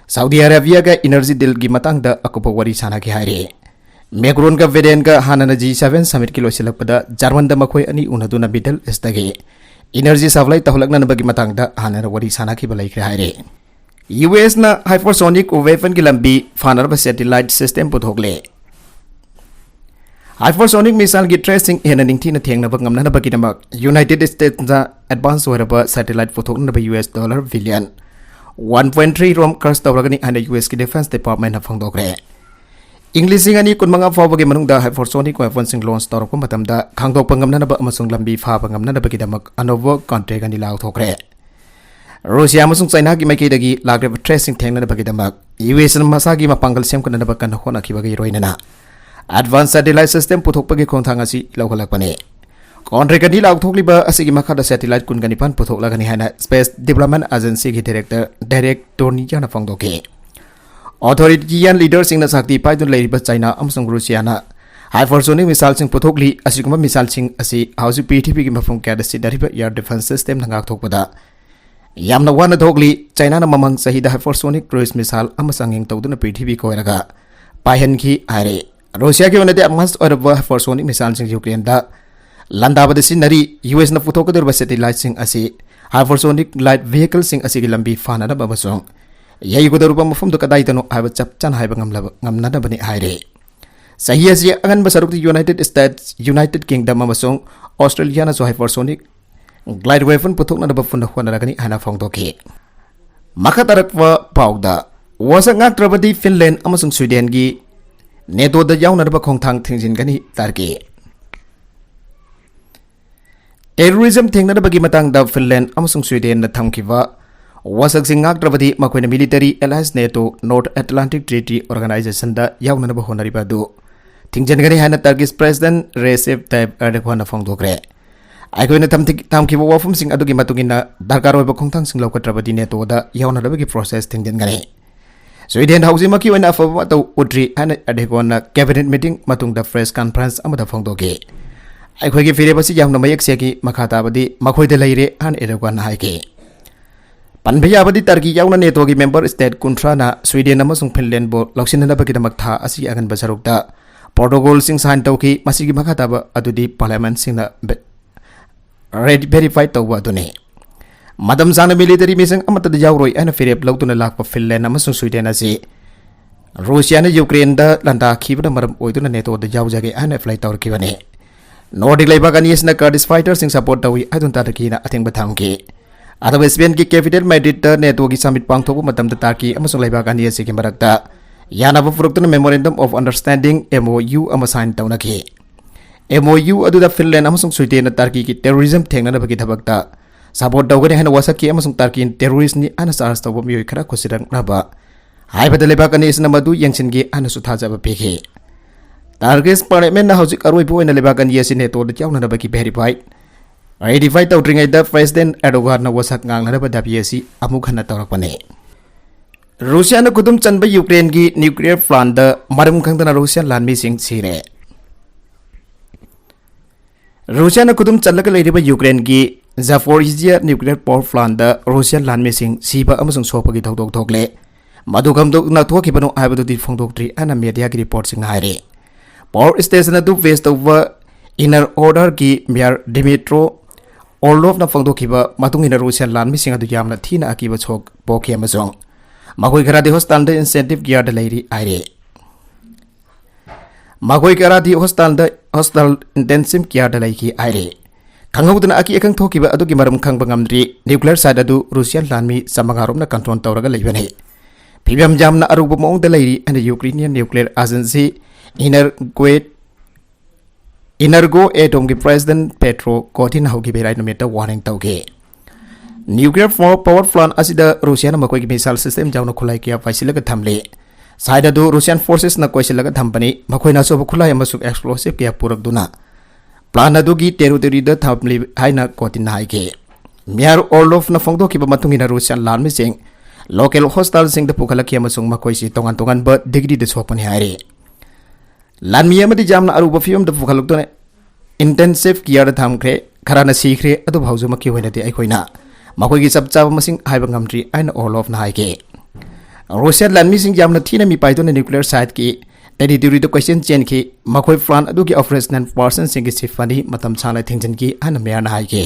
Saudi Arabia ꯒ energy deal ꯒꯤ ꯃꯇꯥꯡꯗ ꯑꯀꯨꯞꯄ ꯋꯥꯔꯤ ꯁꯥꯟꯅꯈꯤ ꯍꯥꯏꯔꯤ꯫ Macron ꯒ Biden ꯒ ꯍꯥꯟꯅꯅ G seven summit ꯀꯤ ꯂꯣꯏꯁꯤꯜꯂꯛꯄꯗ German ꯗ ꯃꯈꯣꯏ ꯑꯅꯤ ꯎꯅꯗꯨꯅ Middle East ꯇꯒꯤ energy supply ꯇꯧꯍꯜꯂꯛꯅꯅꯕꯒꯤ ꯃꯇꯥꯡꯗ ꯍꯥꯟꯅꯅ ꯋꯥꯔꯤ ꯁꯥꯟꯅꯈꯤꯕ ꯂꯩꯈ꯭ꯔꯦ ꯍꯥꯏꯔꯤ꯫ US ꯅ hypersonic weapon ꯒꯤ ꯂꯝꯕꯤ ꯐꯥꯅꯅꯕ satellite system ꯄꯨꯊꯣꯛꯂꯦ꯫ Hypersonic missile ꯒꯤ threat ꯁꯤꯡ ꯍꯦꯟꯅ ꯅꯤꯡꯊꯤꯅ ꯊꯦꯡꯅꯕ ꯉꯝꯅꯅꯕꯒꯤꯗꯃꯛ United States ꯅ advance ꯑꯣꯏꯔꯕ satellite ꯄꯨꯊꯣꯛꯅꯅꯕ US dollar billion one point three ꯔꯣꯝ ꯈꯔꯆ ꯇꯧꯔꯒꯅꯤ ꯍꯥꯏꯅ US ꯀꯤ Defense Department ꯅ ꯐꯣꯡꯗꯣꯛꯈ꯭ꯔꯦ꯫ ꯏꯪ ꯂꯤꯁꯤꯡ ꯑꯅꯤ ꯀꯨꯟꯃꯉꯥ ꯐꯥꯎꯕꯒꯤ ꯃꯅꯨꯡꯗ hypersonic weapon ꯁꯤꯡ launch ꯇꯧꯔꯛꯄ ꯃꯇꯝꯗ ꯈꯪꯗꯣꯛꯄ ꯉꯝꯅꯅꯕ ꯑꯃꯁꯨꯡ ꯂꯝꯕꯤ ꯐꯥꯕ ꯉꯝꯅꯅꯕꯒꯤꯗꯃꯛ ꯑꯅꯧꯕ contract ꯑꯅꯤ ꯂꯥꯎꯊꯣꯛꯈ꯭ꯔꯦ꯫ ꯔꯨꯁꯤꯌꯥ ꯑꯃꯁꯨꯡ ꯆꯥꯏꯅꯥꯒꯤ ꯃꯥꯏꯀꯩꯗꯒꯤ ꯂꯥꯛꯂꯤꯕ threat ꯁꯤꯡ ꯊꯦꯡꯅꯅꯕꯒꯤꯗꯃꯛ US ꯅ ꯃꯁꯥꯒꯤ ꯃꯄꯥꯡꯒꯜ ꯁꯦꯝꯒꯠꯅꯅꯕ ꯀꯟꯅ ꯍꯣꯠꯅꯈꯤꯕꯒꯤ ꯂꯣꯏꯅꯅ advance satellite system ꯄꯨꯊꯣꯛꯄꯒꯤ ꯈꯣꯡꯊꯥꯡ ꯑꯁꯤ ꯂꯧꯈꯠꯂꯛꯄꯅꯤ꯫ Contract ꯑꯅꯤ ꯂꯥꯎꯊꯣꯛꯂꯤꯕ ꯑꯁꯤꯒꯤ ꯃꯈꯥꯗ satellite ꯀꯨꯟꯒ ꯅꯤꯄꯥꯟ ꯄꯨꯊꯣꯛꯂꯒꯅꯤ ꯍꯥꯏꯅ Space Development Agency ꯒꯤ Director Derek Tornian ꯅ ꯐꯣꯡꯗꯣꯛꯈꯤ꯫ Authoritarian leader ꯁꯤꯡꯅ ꯁꯛꯇꯤ ꯄꯥꯏꯗꯨꯅ ꯂꯩꯔꯤꯕ ꯆꯥꯏꯅꯥ ꯑꯃꯁꯨꯡ ꯔꯨꯁꯤꯌꯥꯅ hypersonic missile ꯁꯤꯡ ꯄꯨꯊꯣꯛꯂꯤ꯫ ꯑꯁꯤꯒꯨꯝꯕ missile ꯁꯤꯡ ꯑꯁꯤ ꯍꯧꯖꯤꯛ ꯄ꯭ꯔꯤꯊꯤꯕꯤꯒꯤ ꯃꯐꯝ ꯀꯌꯥꯗ ꯁꯤꯖꯤꯟꯅꯔꯤꯕ air defense system ꯅ ꯉꯥꯛꯊꯣꯛꯄꯗ ꯌꯥꯝꯅ ꯋꯥꯅ ꯊꯣꯛꯂꯤ꯫ ꯆꯥꯏꯅꯥꯅ ꯃꯃꯥꯡ ꯆꯍꯤꯗ hypersonic cruise missile ꯑꯃ ꯆꯥꯡꯌꯦꯡ ꯇꯧꯗꯨꯅ ꯄ꯭ꯔꯤꯊꯤꯕꯤ ꯀꯣꯏꯔꯒ ꯄꯥꯏꯍꯟꯈꯤ ꯍꯥꯏꯔꯦ꯫ ꯔꯨꯁꯤꯌꯥꯒꯤ ꯑꯣꯏꯅꯗꯤ advance ꯑꯣꯏꯔꯕ hypersonic missile ꯁꯤꯡ ꯌꯨꯀ꯭ꯔꯦꯟꯗ ꯂꯥꯟꯗꯥꯕꯗ ꯁꯤꯖꯤꯟꯅꯔꯤ꯫ US ꯅ ꯄꯨꯊꯣꯛꯀꯗꯧꯔꯤꯕ satellite ꯁꯤꯡ ꯑꯁꯤ hypersonic light vehicle ꯁꯤꯡ ꯑꯁꯤꯒꯤ ꯂꯝꯕꯤ ꯐꯥꯅꯅꯕ ꯑꯃꯁꯨꯡ ꯌꯩꯒꯗꯧꯔꯤꯕ ꯃꯐꯝꯗꯨ ꯀꯗꯥꯏꯗꯅꯣ ꯍꯥꯏꯕ ꯆꯞ ꯆꯥꯅ ꯍꯥꯏꯕ ꯉꯝꯂꯕ, ꯉꯝꯅꯅꯕꯅꯤ ꯍꯥꯏꯔꯦ꯫ ꯆꯍꯤ ꯑꯁꯤ ꯑꯉꯟꯕ ꯁꯔꯨꯛꯇ United States, United Kingdom ꯑꯃꯁꯨꯡ Australia ꯅꯁꯨ hypersonic glide weapon ꯄꯨꯊꯣꯛꯅꯅꯕ ꯄꯨꯟꯅ ꯍꯣꯠꯅꯔꯒꯅꯤ ꯍꯥꯏꯅ ꯐꯣꯡꯗꯣꯛꯈꯤ꯫ ꯃꯈꯥ ꯇꯥꯔꯛꯄ ꯄꯥꯎꯗ, ꯋꯥꯁꯛ ꯉꯥꯛꯇ꯭ꯔꯕꯗꯤ Finland ꯑꯃꯁꯨꯡ Sweden ꯒꯤ NATO ꯗ ꯌꯥꯎꯅꯅꯕ ꯈꯣꯡꯊꯥꯡ ꯊꯤꯡꯖꯤꯟꯒꯅꯤ ꯇꯔꯀꯤ꯫ Terrorism ꯊꯦꯡꯅꯅꯕꯒꯤ ꯃꯇꯥꯡꯗ Finland ꯑꯃꯁꯨꯡ Sweden ꯅ ꯊꯝꯈꯤꯕ ꯋꯥꯁꯛꯁꯤꯡ ꯉꯥꯛꯇ꯭ꯔꯕꯗꯤ ꯃꯈꯣꯏꯅ military alliance NATO North Atlantic Treaty Organization ꯗ ꯌꯥꯎꯅꯅꯕ ꯍꯣꯠꯅꯔꯤꯕ ꯑꯗꯨ ꯊꯤꯡꯖꯤꯟꯒꯅꯤ ꯍꯥꯏꯅ Turkish President Recep Tayyip Erdogan ꯅ ꯐꯣꯡꯗꯣꯛꯈ꯭ꯔꯦ꯫ ꯑꯩꯈꯣꯏꯅ ꯊꯝꯊꯤ-, ꯊꯝꯈꯤꯕ ꯋꯥꯐꯝꯁꯤꯡ ꯑꯗꯨꯒꯤ ꯃꯇꯨꯡ ꯏꯟꯅ ꯗꯔꯀꯥꯔ ꯑꯣꯏꯕ ꯈꯣꯡꯊꯥꯡꯁꯤꯡ ꯂꯧꯈꯠꯇ꯭ꯔꯕꯗꯤ NATO ꯗ ꯌꯥꯎꯅꯅꯕꯒꯤ process ꯊꯤꯡꯖꯤꯟꯒꯅꯤ꯫ Sweden ꯍꯧꯖꯤꯛꯃꯛꯀꯤ ꯑꯣꯏꯅ ꯑꯐꯕ ꯃꯇꯧ ꯎꯠꯇ꯭ꯔꯤ ꯍꯥꯏꯅ Erdogan ꯅ cabinet meeting ꯃꯇꯨꯡꯗ press conference ꯑꯃꯗ ꯐꯣꯡꯗꯣꯛꯈꯤ꯫ ꯑꯩꯈꯣꯏꯒꯤ ꯐꯤꯔꯦꯞ ꯑꯁꯤ ꯌꯥꯝꯅ ꯃꯌꯦꯛ ꯁꯦꯡꯏ, ꯃꯈꯥ ꯇꯥꯕꯗꯤ ꯃꯈꯣꯏꯗ ꯂꯩꯔꯦ ꯍꯥꯏꯅ ꯑꯦꯔꯗꯣꯒꯥꯟꯅ ꯍꯥꯏꯈꯤ꯫ ꯄꯟꯕ ꯌꯥꯕꯗꯤ ꯇꯔꯀꯤ ꯌꯥꯎꯅ ꯅꯦꯇꯣꯒꯤ ꯃꯦꯝꯕꯔ ꯁ꯭ꯇꯦꯠ ꯀꯨꯟꯊ꯭ꯔꯥꯅ ꯁ꯭ꯋꯤꯗꯦꯟ ꯑꯃꯁꯨꯡ ꯐꯤꯟꯂꯦꯟꯕꯨ ꯂꯧꯁꯤꯟꯅꯅꯕꯒꯤꯗꯃꯛ ꯊꯥ ꯑꯁꯤꯒꯤ ꯑꯉꯟꯕ ꯁꯔꯨꯛꯇ ꯄ꯭ꯔꯣꯇꯣꯀꯣꯜꯁꯤꯡ ꯁꯥꯏꯟ ꯇꯧꯈꯤ꯫ ꯃꯁꯤꯒꯤ ꯃꯈꯥ ꯇꯥꯕ ꯑꯗꯨꯗꯤ ꯄꯥꯔꯂꯤꯌꯥꯃꯦꯟꯠꯁꯤꯡꯅ ꯚꯦ-, ꯔꯦ-, ꯚꯦꯔꯤꯐꯥꯏ ꯇꯧꯕ ꯑꯗꯨꯅꯤ꯫ ꯃꯇꯝ ꯁꯥꯡꯅ ꯃꯤꯂꯤꯇꯔꯤ ꯃꯤꯁꯟ ꯑꯃꯠꯇꯗ ꯌꯥꯎꯔꯣꯏ ꯍꯥꯏꯅ ꯐꯤꯔꯦꯞ ꯂꯧꯗꯨꯅ ꯂꯥꯛꯄ ꯐꯤꯟꯂꯦꯟ ꯑꯃꯁꯨꯡ ꯁ꯭ꯋꯤꯗꯦꯟ ꯑꯁꯤ ꯔꯨꯁꯤꯌꯥꯅ ꯌꯨꯀ꯭ꯔꯦꯟꯗ ꯂꯥꯟꯗꯥꯈꯤꯕꯅ ꯃꯔꯝ ꯑꯣꯏꯗꯨꯅ ꯅꯦꯇꯣꯗ ꯌꯥꯎꯖꯒꯦ ꯍꯥꯏꯅ ꯑꯦꯄ꯭ꯂꯥꯏ ꯇꯧꯔꯛꯈꯤꯕꯅꯤ꯫ ꯅꯣꯔꯗꯤꯛ ꯂꯩꯕꯥꯛ ꯑꯅꯤ ꯑꯁꯤꯅ ꯀꯔꯗꯤꯁ ꯐꯥꯏꯇꯔꯁꯤꯡ ꯁꯄꯣꯔꯠ ꯇꯧꯏ ꯍꯥꯏꯗꯨꯅ ꯇꯥꯔꯀꯤꯅ ꯑꯊꯤꯡꯕ ꯊꯝꯈꯤ꯫ ꯑꯗꯨꯒ ꯁ꯭ꯄꯦꯟꯒꯤ ꯀꯦꯄꯤꯇꯦꯜ ꯃꯦꯗ꯭ꯔꯤꯗꯇ ꯅꯦꯇꯣꯒꯤ ꯁꯃꯤꯠ ꯄꯥꯡꯊꯣꯛꯄ ꯃꯇꯝꯗ ꯇꯥꯔꯀꯤ ꯑꯃꯁꯨꯡ ꯂꯩꯕꯥꯛ ꯑꯅꯤ ꯑꯁꯤꯒꯤ ꯃꯔꯛꯇ ꯌꯥꯅꯕ ꯄꯨꯔꯛꯇꯨꯅ Memorandum of Understanding, M O U, ꯑꯃ ꯁꯥꯏꯟ ꯇꯧꯅꯈꯤ꯫ M O U ꯑꯗꯨꯗ ꯐꯤꯟꯂꯦꯟ ꯑꯃꯁꯨꯡ ꯁ꯭ꯋꯤꯗꯦꯟꯅ ꯇꯥꯔꯀꯤꯒꯤ ꯇꯦꯔꯣꯔꯤꯖꯝ ꯊꯦꯡꯅꯅꯕꯒꯤ ꯊꯕꯛꯇ ꯁꯄꯣꯔꯠ ꯇꯧꯒꯅꯤ ꯍꯥꯏꯅ ꯋꯥꯁꯛꯈꯤ ꯑꯃꯁꯨꯡ ꯇꯥꯔꯀꯤꯅ ꯇꯦꯔꯣꯔꯤꯁ꯭ꯠꯅꯤ ꯍꯥꯏꯅ ꯆꯥꯔꯖ ꯇꯧꯕ ꯃꯤꯑꯣꯏ ꯈꯔ ꯈꯨꯠꯁꯤꯔꯛꯅꯕ ꯍꯥꯏꯕꯗ ꯂꯩꯕꯥꯛ ꯑꯅꯤ ꯑꯁꯤꯅ ꯃꯗꯨ ꯌꯦꯡꯁꯤꯟꯒꯦ ꯍꯥꯏꯅꯁꯨ ꯊꯥꯖꯕ ꯄꯤꯈꯤ꯫ ꯇꯥꯔꯀꯤꯁ ꯄꯥꯔꯂꯤꯌꯥꯃꯦꯟꯠꯅ ꯍꯧꯖꯤꯛ ꯑꯔꯣꯏꯕ ꯑꯣꯏꯅ ꯂꯩꯕꯥꯛ ꯑꯅꯤ ꯑꯁꯤ ꯅꯦꯇꯣꯗ ꯌꯥꯎꯅꯅꯕꯒꯤ ꯚꯦꯔꯤꯐꯥꯏ, ꯔꯦꯇꯤꯐꯥꯏ ꯇꯧꯗ꯭ꯔꯤꯉꯩꯗ ꯄ꯭ꯔꯦꯁꯤꯗꯦꯟꯠ ꯑꯦꯔꯗꯣꯒꯥꯟꯅ ꯋꯥꯁꯛ ꯉꯥꯡꯅꯅꯕ ꯗꯥꯕꯤ ꯑꯁꯤ ꯑꯃꯨꯛ ꯍꯟꯅ ꯇꯧꯔꯛꯄꯅꯤ꯫ ꯔꯨꯁꯤꯌꯥꯅ ꯈꯨꯗꯨꯝ ꯆꯟꯕ ꯌꯨꯀ꯭ꯔꯦꯟꯒꯤ ꯅ꯭ꯌꯨꯀ꯭ꯂꯤꯌꯔ ꯄ꯭ꯂꯥꯟꯠꯇ ꯃꯔꯝ ꯈꯪꯗꯅ ꯔꯨꯁꯤꯌꯥꯟ ꯂꯥꯟꯃꯤꯁꯤꯡ ꯁꯤꯔꯦ꯫ ꯔꯨꯁꯤꯌꯥꯅ ꯈꯨꯗꯨꯝ ꯆꯜꯂꯒ ꯂꯩꯔꯤꯕ ꯌꯨꯀ꯭ꯔꯦꯟꯒꯤ ꯖꯥꯄꯣꯔꯤꯖꯤꯌꯥ ꯅ꯭ꯌꯨꯀ꯭ꯂꯤꯌꯔ ꯄꯥꯋꯔ ꯄ꯭ꯂꯥꯟꯠꯇ ꯔꯨꯁꯤꯌꯥꯟ ꯂꯥꯟꯃꯤꯁꯤꯡ ꯁꯤꯕ ꯑꯃꯁꯨꯡ ꯁꯣꯛꯄꯒꯤ ꯊꯧꯗꯣꯛ ꯊꯣꯛꯂꯦ꯫ ꯃꯗꯨ ꯀꯝꯗꯧꯅ ꯊꯣꯛꯈꯤꯕꯅꯣ ꯍꯥꯏꯕꯗꯨꯗꯤ ꯐꯣꯡꯗꯣꯛꯇ꯭ꯔꯤ ꯍꯥꯏꯅ ꯃꯦꯗꯤꯌꯥꯒꯤ ꯔꯤꯄꯣꯔꯠꯁꯤꯡꯅ ꯍꯥꯏꯔꯤ꯫ ꯄꯥꯋꯔ ꯁ꯭ꯇꯦꯁꯟ ꯑꯗꯨ ꯕꯦꯖ ꯇꯧꯕ ꯏꯅꯔ ꯑꯣꯔꯗꯔꯒꯤ ꯃꯦꯌꯔ ꯗꯤꯃꯤꯇ꯭ꯔꯣ ꯑꯣꯔꯂꯣꯐꯅ ꯐꯣꯡꯗꯣꯛꯈꯤꯕ ꯃꯇꯨꯡ ꯏꯟꯅ ꯔꯨꯁꯤꯌꯥꯟ ꯂꯥꯟꯃꯤꯁꯤꯡ ꯑꯗꯨ ꯌꯥꯝꯅ ꯊꯤꯅ ꯑꯀꯤꯕ ꯁꯣꯛ ꯄꯣꯛꯈꯤ ꯑꯃꯁꯨꯡ ꯃꯈꯣꯏ ꯈꯔꯗꯤ ꯍꯣꯁꯄꯤꯇꯥꯜꯗ ꯏꯟꯇꯦꯟꯁꯤꯚ ꯀꯦꯌꯔꯗ ꯂꯩꯔꯤ ꯍꯥꯏꯔꯤ꯫ ꯃꯈꯣꯏ ꯈꯔꯗꯤ ꯍꯣꯁꯄꯤꯇꯥꯜꯗ, ꯍꯣꯁꯄꯤꯇꯥꯜ ꯏꯟꯇꯦꯟꯁꯤꯚ ꯀꯦꯌꯔꯗ ꯂꯩꯈꯤ ꯍꯥꯏꯔꯤ꯫ ꯈꯪꯍꯧꯗꯅ ꯑꯀꯤ ꯑꯈꯪ ꯊꯣꯛꯈꯤꯕ ꯑꯗꯨꯒꯤ ꯃꯔꯝ ꯈꯪꯕ ꯉꯝꯗ꯭ꯔꯤ꯫ ꯅ꯭ꯌꯨꯀ꯭ꯂꯤꯌꯔ ꯁꯥꯏꯠ ꯑꯗꯨ ꯔꯨꯁꯤꯌꯥꯟ ꯂꯥꯟꯃꯤ ꯆꯥꯃꯉꯥ ꯔꯣꯝꯅ ꯀꯟꯇ꯭ꯔꯣꯜ ꯇꯧꯔꯒ ꯂꯩꯕꯅꯤ꯫ ꯐꯤꯕꯝ ꯌꯥꯝꯅ ꯑꯔꯨꯕ ꯃꯑꯣꯡꯗ ꯂꯩꯔꯤ ꯍꯥꯏꯅ ꯌꯨꯀ꯭ꯔꯦꯅꯤꯌꯟ ꯅ꯭ꯌꯨꯀ꯭ꯂꯤꯌꯔ ꯑꯦꯖꯦꯟꯁꯤ ꯏꯅꯔꯒꯣ ꯑꯦꯇꯣꯝꯒꯤ ꯄ꯭ꯔꯦꯁꯤꯗꯦꯟꯠ ꯄꯦꯇ꯭ꯔꯣ ꯀꯣꯊꯤꯟ ꯍꯧꯈꯤꯕ ꯏꯔꯥꯏ ꯅꯨꯃꯤꯠꯇ ꯋꯥꯔꯅꯤꯡ ꯇꯧꯈꯤ꯫ ꯅ꯭ꯌꯨꯀ꯭ꯂꯤꯌꯔ ꯄꯥꯋꯔ, ꯄꯥꯋꯔ ꯄ꯭ꯂꯥꯟꯠ ꯑꯁꯤꯗ ꯔꯨꯁꯤꯌꯥꯅ ꯃꯈꯣꯏꯒꯤ ꯃꯤꯁꯥꯏꯜ ꯁꯤꯁꯇꯦꯝ ꯌꯥꯎꯅ ꯈꯨꯠꯂꯥꯏ ꯀꯌꯥ ꯄꯥꯏꯁꯤꯜꯂꯒ ꯊꯝꯂꯤ꯫ ꯁꯥꯏꯠ ꯑꯗꯨ ꯔꯨꯁꯤꯌꯥꯟ ꯐꯣꯔꯁꯦꯁꯅ ꯀꯣꯏꯁꯤꯜꯂꯒ ꯊꯝꯕꯅꯤ꯫ ꯃꯈꯣꯏꯅ ꯑꯆꯧꯕ ꯈꯨꯠꯂꯥꯏ ꯑꯃꯁꯨꯡ ꯑꯦꯛꯁꯄ꯭ꯂꯣꯁꯤꯚ ꯀꯌꯥ ꯄꯨꯔꯛꯇꯨꯅ ꯄ꯭ꯂꯥꯟꯠ ꯑꯗꯨꯒꯤ ꯇꯦꯔꯤꯇꯣꯔꯤꯗ ꯊꯝꯂꯤ ꯍꯥꯏꯅ ꯀꯣꯊꯤꯟꯅ ꯍꯥꯏꯈꯤ꯫ ꯃꯦꯌꯔ ꯑꯣꯔꯂꯣꯐꯅ ꯐꯣꯡꯗꯣꯛꯈꯤꯕ ꯃꯇꯨꯡ ꯏꯟꯅ ꯔꯨꯁꯤꯌꯥꯟ ꯂꯥꯟꯃꯤꯁꯤꯡ ꯂꯣꯀꯦꯜ ꯍꯣꯁꯄꯤꯇꯥꯜꯁꯤꯡꯗ ꯄꯨꯈꯠꯂꯛꯈꯤ ꯑꯃꯁꯨꯡ ꯃꯈꯣꯏꯁꯤ ꯇꯣꯉꯥꯟ ꯇꯣꯉꯥꯟꯕ ꯗꯤꯒ꯭ꯔꯤꯗ ꯁꯣꯛꯄꯅꯤ ꯍꯥꯏꯔꯤ꯫ ꯂꯥꯟꯃꯤ ꯑꯃꯗꯤ ꯌꯥꯝꯅ ꯑꯔꯨꯕ ꯐꯤꯕꯝꯗ ꯄꯨꯈꯠꯂꯛꯇꯨꯅ intensive care ꯗ ꯊꯝꯈ꯭ꯔꯦ, ꯈꯔꯅ ꯁꯤꯈ꯭ꯔꯦ, ꯑꯗꯨꯕꯨ ꯍꯧꯖꯤꯛꯃꯛꯀꯤ ꯑꯣꯏꯅꯗꯤ ꯑꯩꯈꯣꯏꯅ ꯃꯈꯣꯏꯒꯤ ꯆꯞ ꯆꯥꯕ ꯃꯁꯤꯡ ꯍꯥꯏꯕ ꯉꯝꯗ꯭ꯔꯤ ꯍꯥꯏꯅ ꯑꯣꯔꯂꯣꯐꯅ ꯍꯥꯏꯈꯤ꯫ ꯔꯨꯁꯤꯌꯥ ꯂꯥꯟꯃꯤꯁꯤꯡ ꯌꯥꯝꯅ ꯊꯤꯅ ꯃꯤꯄꯥꯏꯗꯨꯅ nuclear site ꯀꯤ territory ꯗ ꯀꯣꯏꯆꯦꯟ ꯆꯦꯟꯈꯤ꯫ ꯃꯈꯣꯏ plant ꯑꯗꯨꯒꯤ operational person ꯁꯤꯡꯒꯤ shift ꯑꯅꯤ ꯃꯇꯝ ꯁꯥꯡꯅ ꯊꯤꯡꯖꯤꯟꯈꯤ ꯍꯥꯏꯅ mayor ꯅ ꯍꯥꯏꯈꯤ꯫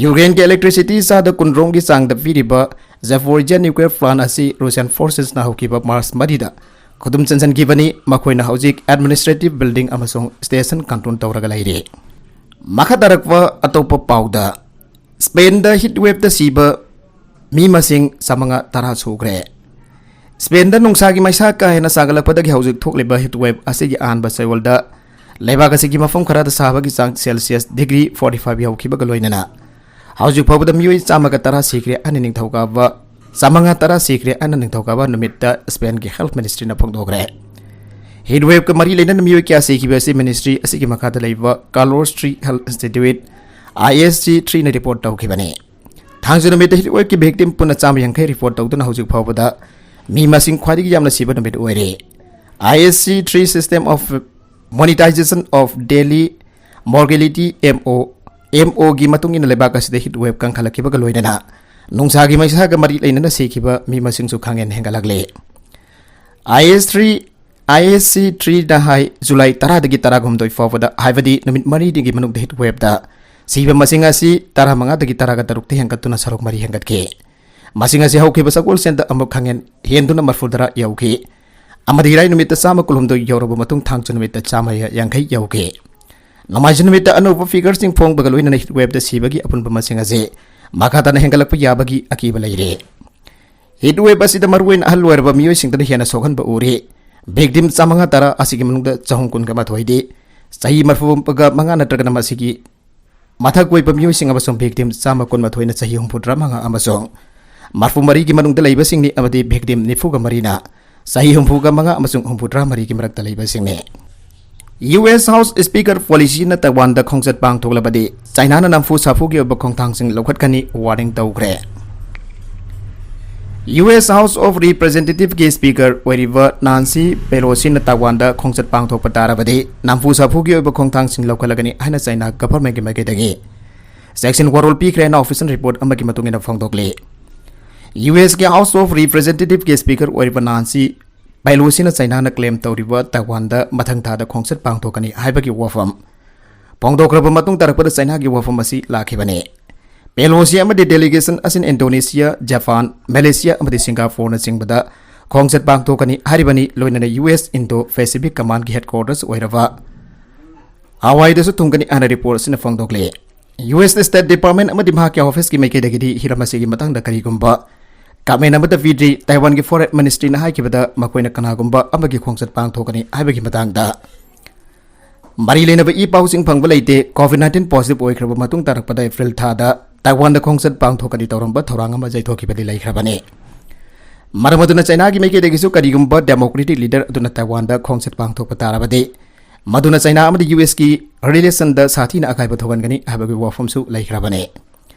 ꯌꯨꯀ꯭ꯔꯦꯟꯒꯤ electricity ꯆꯥꯗ ꯀꯨꯟꯔꯣꯝꯒꯤ ꯆꯥꯡꯗ ꯄꯤꯔꯤꯕ Zaporizhzhia nuclear plant ꯑꯁꯤ Russian forces ꯅ ꯍꯧꯈꯤꯕ March ꯃꯔꯤꯗ ꯈꯨꯗꯨꯝ ꯆꯟꯁꯤꯟꯈꯤꯕꯅꯤ꯫ ꯃꯈꯣꯏꯅ ꯍꯧꯖꯤꯛ administrative building ꯑꯃꯁꯨꯡ station control ꯇꯧꯔꯒ ꯂꯩꯔꯤ꯫ ꯃꯈꯥ ꯇꯥꯔꯛꯄ ꯑꯇꯣꯞꯄ ꯄꯥꯎꯗ, Spain ꯗ heat wave ꯇ ꯁꯤꯕ ꯃꯤ ꯃꯁꯤꯡ ꯆꯥꯃꯉꯥ ꯇꯔꯥ ꯁꯨꯈ꯭ꯔꯦ꯫ Spain ꯗ ꯅꯨꯡꯁꯥꯒꯤ ꯃꯩꯁꯥ ꯀꯥ ꯍꯦꯟꯅ ꯁꯥꯒꯠꯂꯛꯄꯗꯒꯤ ꯍꯧꯖꯤꯛ ꯊꯣꯛꯂꯤꯕ heat wave ꯑꯁꯤꯒꯤ ꯑꯍꯥꯟꯕ ꯆꯌꯣꯜꯗ ꯂꯩꯕꯥꯛ ꯑꯁꯤꯒꯤ ꯃꯐꯝ ꯈꯔꯗ ꯁꯥꯕꯒꯤ ꯆꯥꯡ Celsius degree forty five ꯌꯧꯈꯤꯕꯒ ꯂꯣꯏꯅꯅ ꯍꯧꯖꯤꯛ ꯐꯥꯎꯕꯗ ꯃꯤꯑꯣꯏ ꯆꯥꯝꯃꯒ ꯇꯔꯥ ꯁꯤꯈ꯭ꯔꯦ ꯍꯥꯏꯅ ꯅꯤꯡꯊꯧꯀꯥꯕ, ꯆꯥꯃꯉꯥ ꯇꯔꯥ ꯁꯤꯈ꯭ꯔꯦ ꯍꯥꯏꯅ ꯅꯤꯡꯊꯧꯀꯥꯕ ꯅꯨꯃꯤꯠꯇ Spain ꯒꯤ health ministry ꯅ ꯐꯣꯡꯗꯣꯛꯈ꯭ꯔꯦ꯫ Heat wave ꯀ ꯃꯔꯤ ꯂꯩꯅꯅ ꯃꯤꯑꯣꯏ ꯀꯌꯥ ꯁꯤꯈꯤꯕ ꯑꯁꯤ ministry ꯑꯁꯤꯒꯤ ꯃꯈꯥꯗ ꯂꯩꯕ Carlos Three Health Institute, I S C three ꯅ report ꯇꯧꯈꯤꯕꯅꯤ꯫ ꯊꯥꯡꯖ ꯅꯨꯃꯤꯠꯇ heat wave ꯀꯤ victim ꯄꯨꯟꯅ ꯆꯥꯝꯃ ꯌꯥꯡꯈꯩ report ꯇꯧꯗꯨꯅ ꯍꯧꯖꯤꯛ ꯐꯥꯎꯕꯗ ꯃꯤ ꯃꯁꯤꯡ ꯈ꯭ꯋꯥꯏꯗꯒꯤ ꯌꯥꯝꯅ ꯁꯤꯕ ꯅꯨꯃꯤꯠ ꯑꯣꯏꯔꯦ꯫ I S C three system of monetization of daily mortality, M O, M O ꯒꯤ ꯃꯇꯨꯡ ꯏꯟꯅ ꯂꯩꯕꯥꯛ ꯑꯁꯤꯗ heat wave ꯀꯟꯈꯠꯂꯛꯈꯤꯕꯒ ꯂꯣꯏꯅꯅ ꯅꯨꯡꯁꯥꯒꯤ ꯃꯩꯁꯥꯒ ꯃꯔꯤ ꯂꯩꯅꯅ ꯁꯤꯈꯤꯕ ꯃꯤ ꯃꯁꯤꯡꯁꯨ ꯈꯪꯍꯦꯟ ꯍꯦꯟꯒꯠꯂꯛꯂꯦ꯫ I S three, I S C three ꯅ ꯍꯥꯏ, ꯖꯨꯂꯥꯏ ꯇꯔꯥꯗꯒꯤ ꯇꯔꯥꯍꯨꯝꯗꯣꯏ ꯐꯥꯎꯕꯗ, ꯍꯥꯏꯕꯗꯤ ꯅꯨꯃꯤꯠ ꯃꯔꯤꯅꯤꯒꯤ ꯃꯅꯨꯡꯗ heat wave ꯇ ꯁꯤꯕ ꯃꯁꯤꯡ ꯑꯁꯤ ꯇꯔꯥꯃꯉꯥꯗꯒꯤ ꯇꯔꯥꯒ ꯇꯔꯨꯛꯇ ꯍꯦꯟꯒꯠꯇꯨꯅ ꯁꯔꯨꯛ ꯃꯔꯤ ꯍꯦꯟꯒꯠꯈꯤ꯫ ꯃꯁꯤꯡ ꯑꯁꯤ ꯍꯧꯈꯤꯕ ꯁꯒꯣꯜꯁꯦꯟꯗ ꯑꯃꯨꯛ ꯈꯪꯍꯦꯟ ꯍꯦꯟꯗꯨꯅ ꯃꯔꯤꯐꯨꯇꯔꯥ ꯌꯧꯈꯤ꯫ ꯑꯃꯗꯤ ꯏꯔꯥꯏ ꯅꯨꯃꯤꯠꯇ ꯆꯥꯝꯃ ꯀꯨꯟꯍꯨꯝꯗꯣꯏ ꯌꯧꯔꯕ ꯃꯇꯨꯡ ꯊꯥꯡꯖ ꯅꯨꯃꯤꯠꯇ ꯆꯥꯝꯃ ꯌꯥꯡꯈꯩ ꯌꯧꯈꯤ꯫ ꯅꯣꯡꯃꯥꯏꯖꯤꯡ ꯅꯨꯃꯤꯠꯇ ꯑꯅꯧꯕ figure ꯁꯤꯡ ꯐꯣꯡꯕꯒ ꯂꯣꯏꯅꯅ heat wave ꯇ ꯁꯤꯕꯒꯤ ꯑꯄꯨꯟꯕ ꯃꯁꯤꯡ ꯑꯁꯤ ꯃꯈꯥ ꯇꯥꯅ ꯍꯦꯟꯒꯠꯂꯛꯄ ꯌꯥꯕꯒꯤ ꯑꯀꯤꯕ ꯂꯩꯔꯦ꯫ Heat wave ꯑꯁꯤꯗ ꯃꯔꯨꯑꯣꯏꯅ ꯑꯍꯜ ꯑꯣꯏꯔꯕ ꯃꯤꯑꯣꯏꯁꯤꯡꯗꯅ ꯍꯦꯟꯅ ꯁꯣꯛꯍꯟꯕ ꯎꯔꯤ꯫ Victim ꯆꯥꯝꯃꯉꯥ ꯇꯔꯥ ꯑꯁꯤꯒꯤ ꯃꯅꯨꯡꯗ ꯆꯍꯨꯝ ꯀꯨꯟꯒ ꯃꯥꯊꯣꯏꯗꯤ ꯆꯍꯤ ꯃꯔꯤꯐꯨꯒ ꯃꯉꯥ ꯅꯠꯇ꯭ꯔꯒꯅ ꯃꯁꯤꯒꯤ ꯃꯊꯛ ꯑꯣꯏꯕ ꯃꯤꯑꯣꯏꯁꯤꯡ ꯑꯃꯁꯨꯡ victim ꯆꯥꯝꯃ ꯀꯨꯟꯃꯥꯊꯣꯏꯅ ꯆꯍꯤ ꯍꯨꯝꯐꯨꯇꯔꯥ ꯃꯉꯥ ꯑꯃꯁꯨꯡ ꯃꯔꯤꯐꯨ ꯃꯔꯤꯒꯤ ꯃꯅꯨꯡꯗ ꯂꯩꯕꯁꯤꯡꯅꯤ, ꯑꯃꯗꯤ victim ꯅꯤꯐꯨꯒ ꯃꯔꯤꯅ ꯆꯍꯤ ꯍꯨꯝꯐꯨꯒ ꯃꯉꯥ ꯑꯃꯁꯨꯡ ꯍꯨꯝꯐꯨꯇꯔꯥ ꯃꯔꯤꯒꯤ ꯃꯔꯛꯇ ꯂꯩꯕꯁꯤꯡꯅꯤ꯫ U S House Speaker Pelosi ꯅ ꯇꯥꯏꯋꯥꯟꯗ ꯈꯣꯡꯆꯠ ꯄꯥꯡꯊꯣꯛꯂꯕꯗꯤ ꯆꯥꯏꯅꯥꯅ ꯅꯝꯐꯨ ꯁꯥꯐꯨꯒꯤ ꯑꯣꯏꯕ ꯈꯣꯡꯊꯥꯡꯁꯤꯡ ꯂꯧꯈꯠꯀꯅꯤ warning ꯇꯧꯈ꯭ꯔꯦ꯫ ꯌꯨ ꯑꯦꯁ House of Representativeꯀꯤ Speaker ꯑꯣꯏꯔꯤꯕ ꯅꯥꯟꯁꯤ ꯄꯦꯂꯣꯁꯤꯅ ꯇꯥꯏꯋꯥꯟꯗ ꯈꯣꯡꯆꯠ ꯄꯥꯡꯊꯣꯛꯄ ꯇꯥꯔꯕꯗꯤ ꯅꯝꯐꯨ ꯁꯥꯐꯨꯒꯤ ꯑꯣꯏꯕ ꯈꯣꯡꯊꯥꯡꯁꯤꯡ ꯂꯧꯈꯠꯂꯒꯅꯤ ꯍꯥꯏꯅ ꯆꯥꯏꯅꯥ governmentꯀꯤ ꯃꯥꯏꯀꯩꯗꯒꯤ ꯆꯦꯛꯁꯤꯟ ꯋꯥꯔꯣꯜ ꯄꯤꯈ꯭ꯔꯦ ꯍꯥꯏꯅ official report ꯑꯃꯒꯤ ꯃꯇꯨꯡ ꯏꯟꯅ ꯐꯣꯡꯗꯣꯛꯂꯤ꯫ ꯌꯨ ꯑꯦꯁꯀꯤ House of Representativeꯀꯤ Speaker ꯑꯣꯏꯔꯤꯕ ꯅꯥꯟꯁꯤ ꯄꯦꯂꯣꯁꯤꯅ ꯆꯥꯏꯅꯥꯅ claim ꯇꯧꯔꯤꯕ ꯇꯥꯏꯋꯥꯟꯗ ꯃꯊꯪ ꯊꯥꯗ ꯈꯣꯡꯆꯠ ꯄꯥꯡꯊꯣꯛꯀꯅꯤ ꯍꯥꯏꯕꯒꯤ ꯋꯥꯐꯝ ꯐꯣꯡꯗꯣꯛꯈ꯭ꯔꯕ ꯃꯇꯨꯡ ꯇꯥꯔꯛꯄꯗ ꯆꯥꯏꯅꯥꯒꯤ ꯋꯥꯐꯝ ꯑꯁꯤ ꯂꯥꯛꯈꯤꯕꯅꯤ꯫ ꯄꯦꯂꯣꯁꯤ ꯑꯃꯗꯤ delegation ꯑꯁꯤꯅ ꯏꯟꯗꯣꯅꯦꯁꯤꯌꯥ, ꯖꯄꯥꯟ, ꯃꯦꯂꯦꯁꯤꯌꯥ ꯑꯃꯗꯤ ꯁꯤꯡꯒꯥꯄꯨꯔꯅꯆꯤꯡꯕꯗ ꯈꯣꯡꯆꯠ ꯄꯥꯡꯊꯣꯛꯀꯅꯤ ꯍꯥꯏꯔꯤꯕꯅꯤ꯫ ꯂꯣꯏꯅꯅ ꯌꯨ ꯑꯦꯁ Indo-Pacific Commandꯒꯤ headquarters ꯑꯣꯏꯔꯕ ꯍꯋꯥꯏꯗꯁꯨ ꯊꯨꯡꯒꯅꯤ ꯍꯥꯏꯅ report ꯑꯁꯤꯅ ꯐꯣꯡꯗꯣꯛꯂꯤ꯫ ꯌꯨ ꯑꯦꯁ State Department ꯑꯃꯗꯤ ꯃꯍꯥꯛꯀꯤ officeꯀꯤ ꯃꯥꯏꯀꯩꯗꯒꯤꯗꯤ ꯍꯤꯔꯝ ꯑꯁꯤꯒꯤ ꯃꯇꯥꯡꯗ ꯀꯔꯤꯒꯨꯝꯕ comment ꯑꯃꯠꯇ ꯄꯤꯗ꯭ꯔꯤ꯫ ꯇꯥꯏꯋꯥꯟꯒꯤ foreign ministryꯅ ꯍꯥꯏꯈꯤꯕꯗ ꯃꯈꯣꯏꯅ ꯀꯅꯥꯒꯨꯝꯕ ꯑꯃꯒꯤ ꯈꯣꯡꯆꯠ ꯄꯥꯡꯊꯣꯛꯀꯅꯤ ꯍꯥꯏꯕꯒꯤ ꯃꯇꯥꯡꯗ ꯃꯔꯤ ꯂꯩꯅꯕ ꯏ ꯄꯥꯎꯁꯤꯡ ꯐꯪꯕ ꯂꯩꯇꯦ꯫ COVID nineteen positive ꯑꯣꯏꯈ꯭ꯔꯕ ꯃꯇꯨꯡ ꯇꯥꯔꯛꯄꯗ April ꯊꯥꯗ ꯇꯥꯏꯋꯥꯟꯗ ꯈꯣꯡꯆꯠ ꯄꯥꯡꯊꯣꯛꯀꯅꯤ ꯇꯧꯔꯝꯕ ꯊꯧꯔꯥꯡ ꯑꯃ ꯌꯩꯊꯣꯛꯈꯤꯕꯗꯤ ꯂꯩꯈ꯭ꯔꯕꯅꯤ꯫ ꯃꯔꯝ ꯑꯗꯨꯅ ꯆꯥꯏꯅꯥꯒꯤ ꯃꯥꯏꯀꯩꯗꯒꯤꯁꯨ ꯀꯔꯤꯒꯨꯝꯕ democratic leader ꯑꯗꯨꯅ ꯇꯥꯏꯋꯥꯟꯗ ꯈꯣꯡꯆꯠ ꯄꯥꯡꯊꯣꯛꯄ ꯇꯥꯔꯕꯗꯤ ꯃꯗꯨꯅ ꯆꯥꯏꯅꯥ ꯑꯃꯗꯤ ꯌꯨ ꯑꯦꯁꯀꯤ relationꯗ ꯁꯥꯊꯤꯅ ꯑꯀꯥꯏꯕ ꯊꯣꯛꯍꯟꯒꯅꯤ ꯍꯥꯏꯕꯒꯤ ꯋꯥꯐꯝꯁꯨ ꯂꯩꯈ꯭ꯔꯕꯅꯤ꯫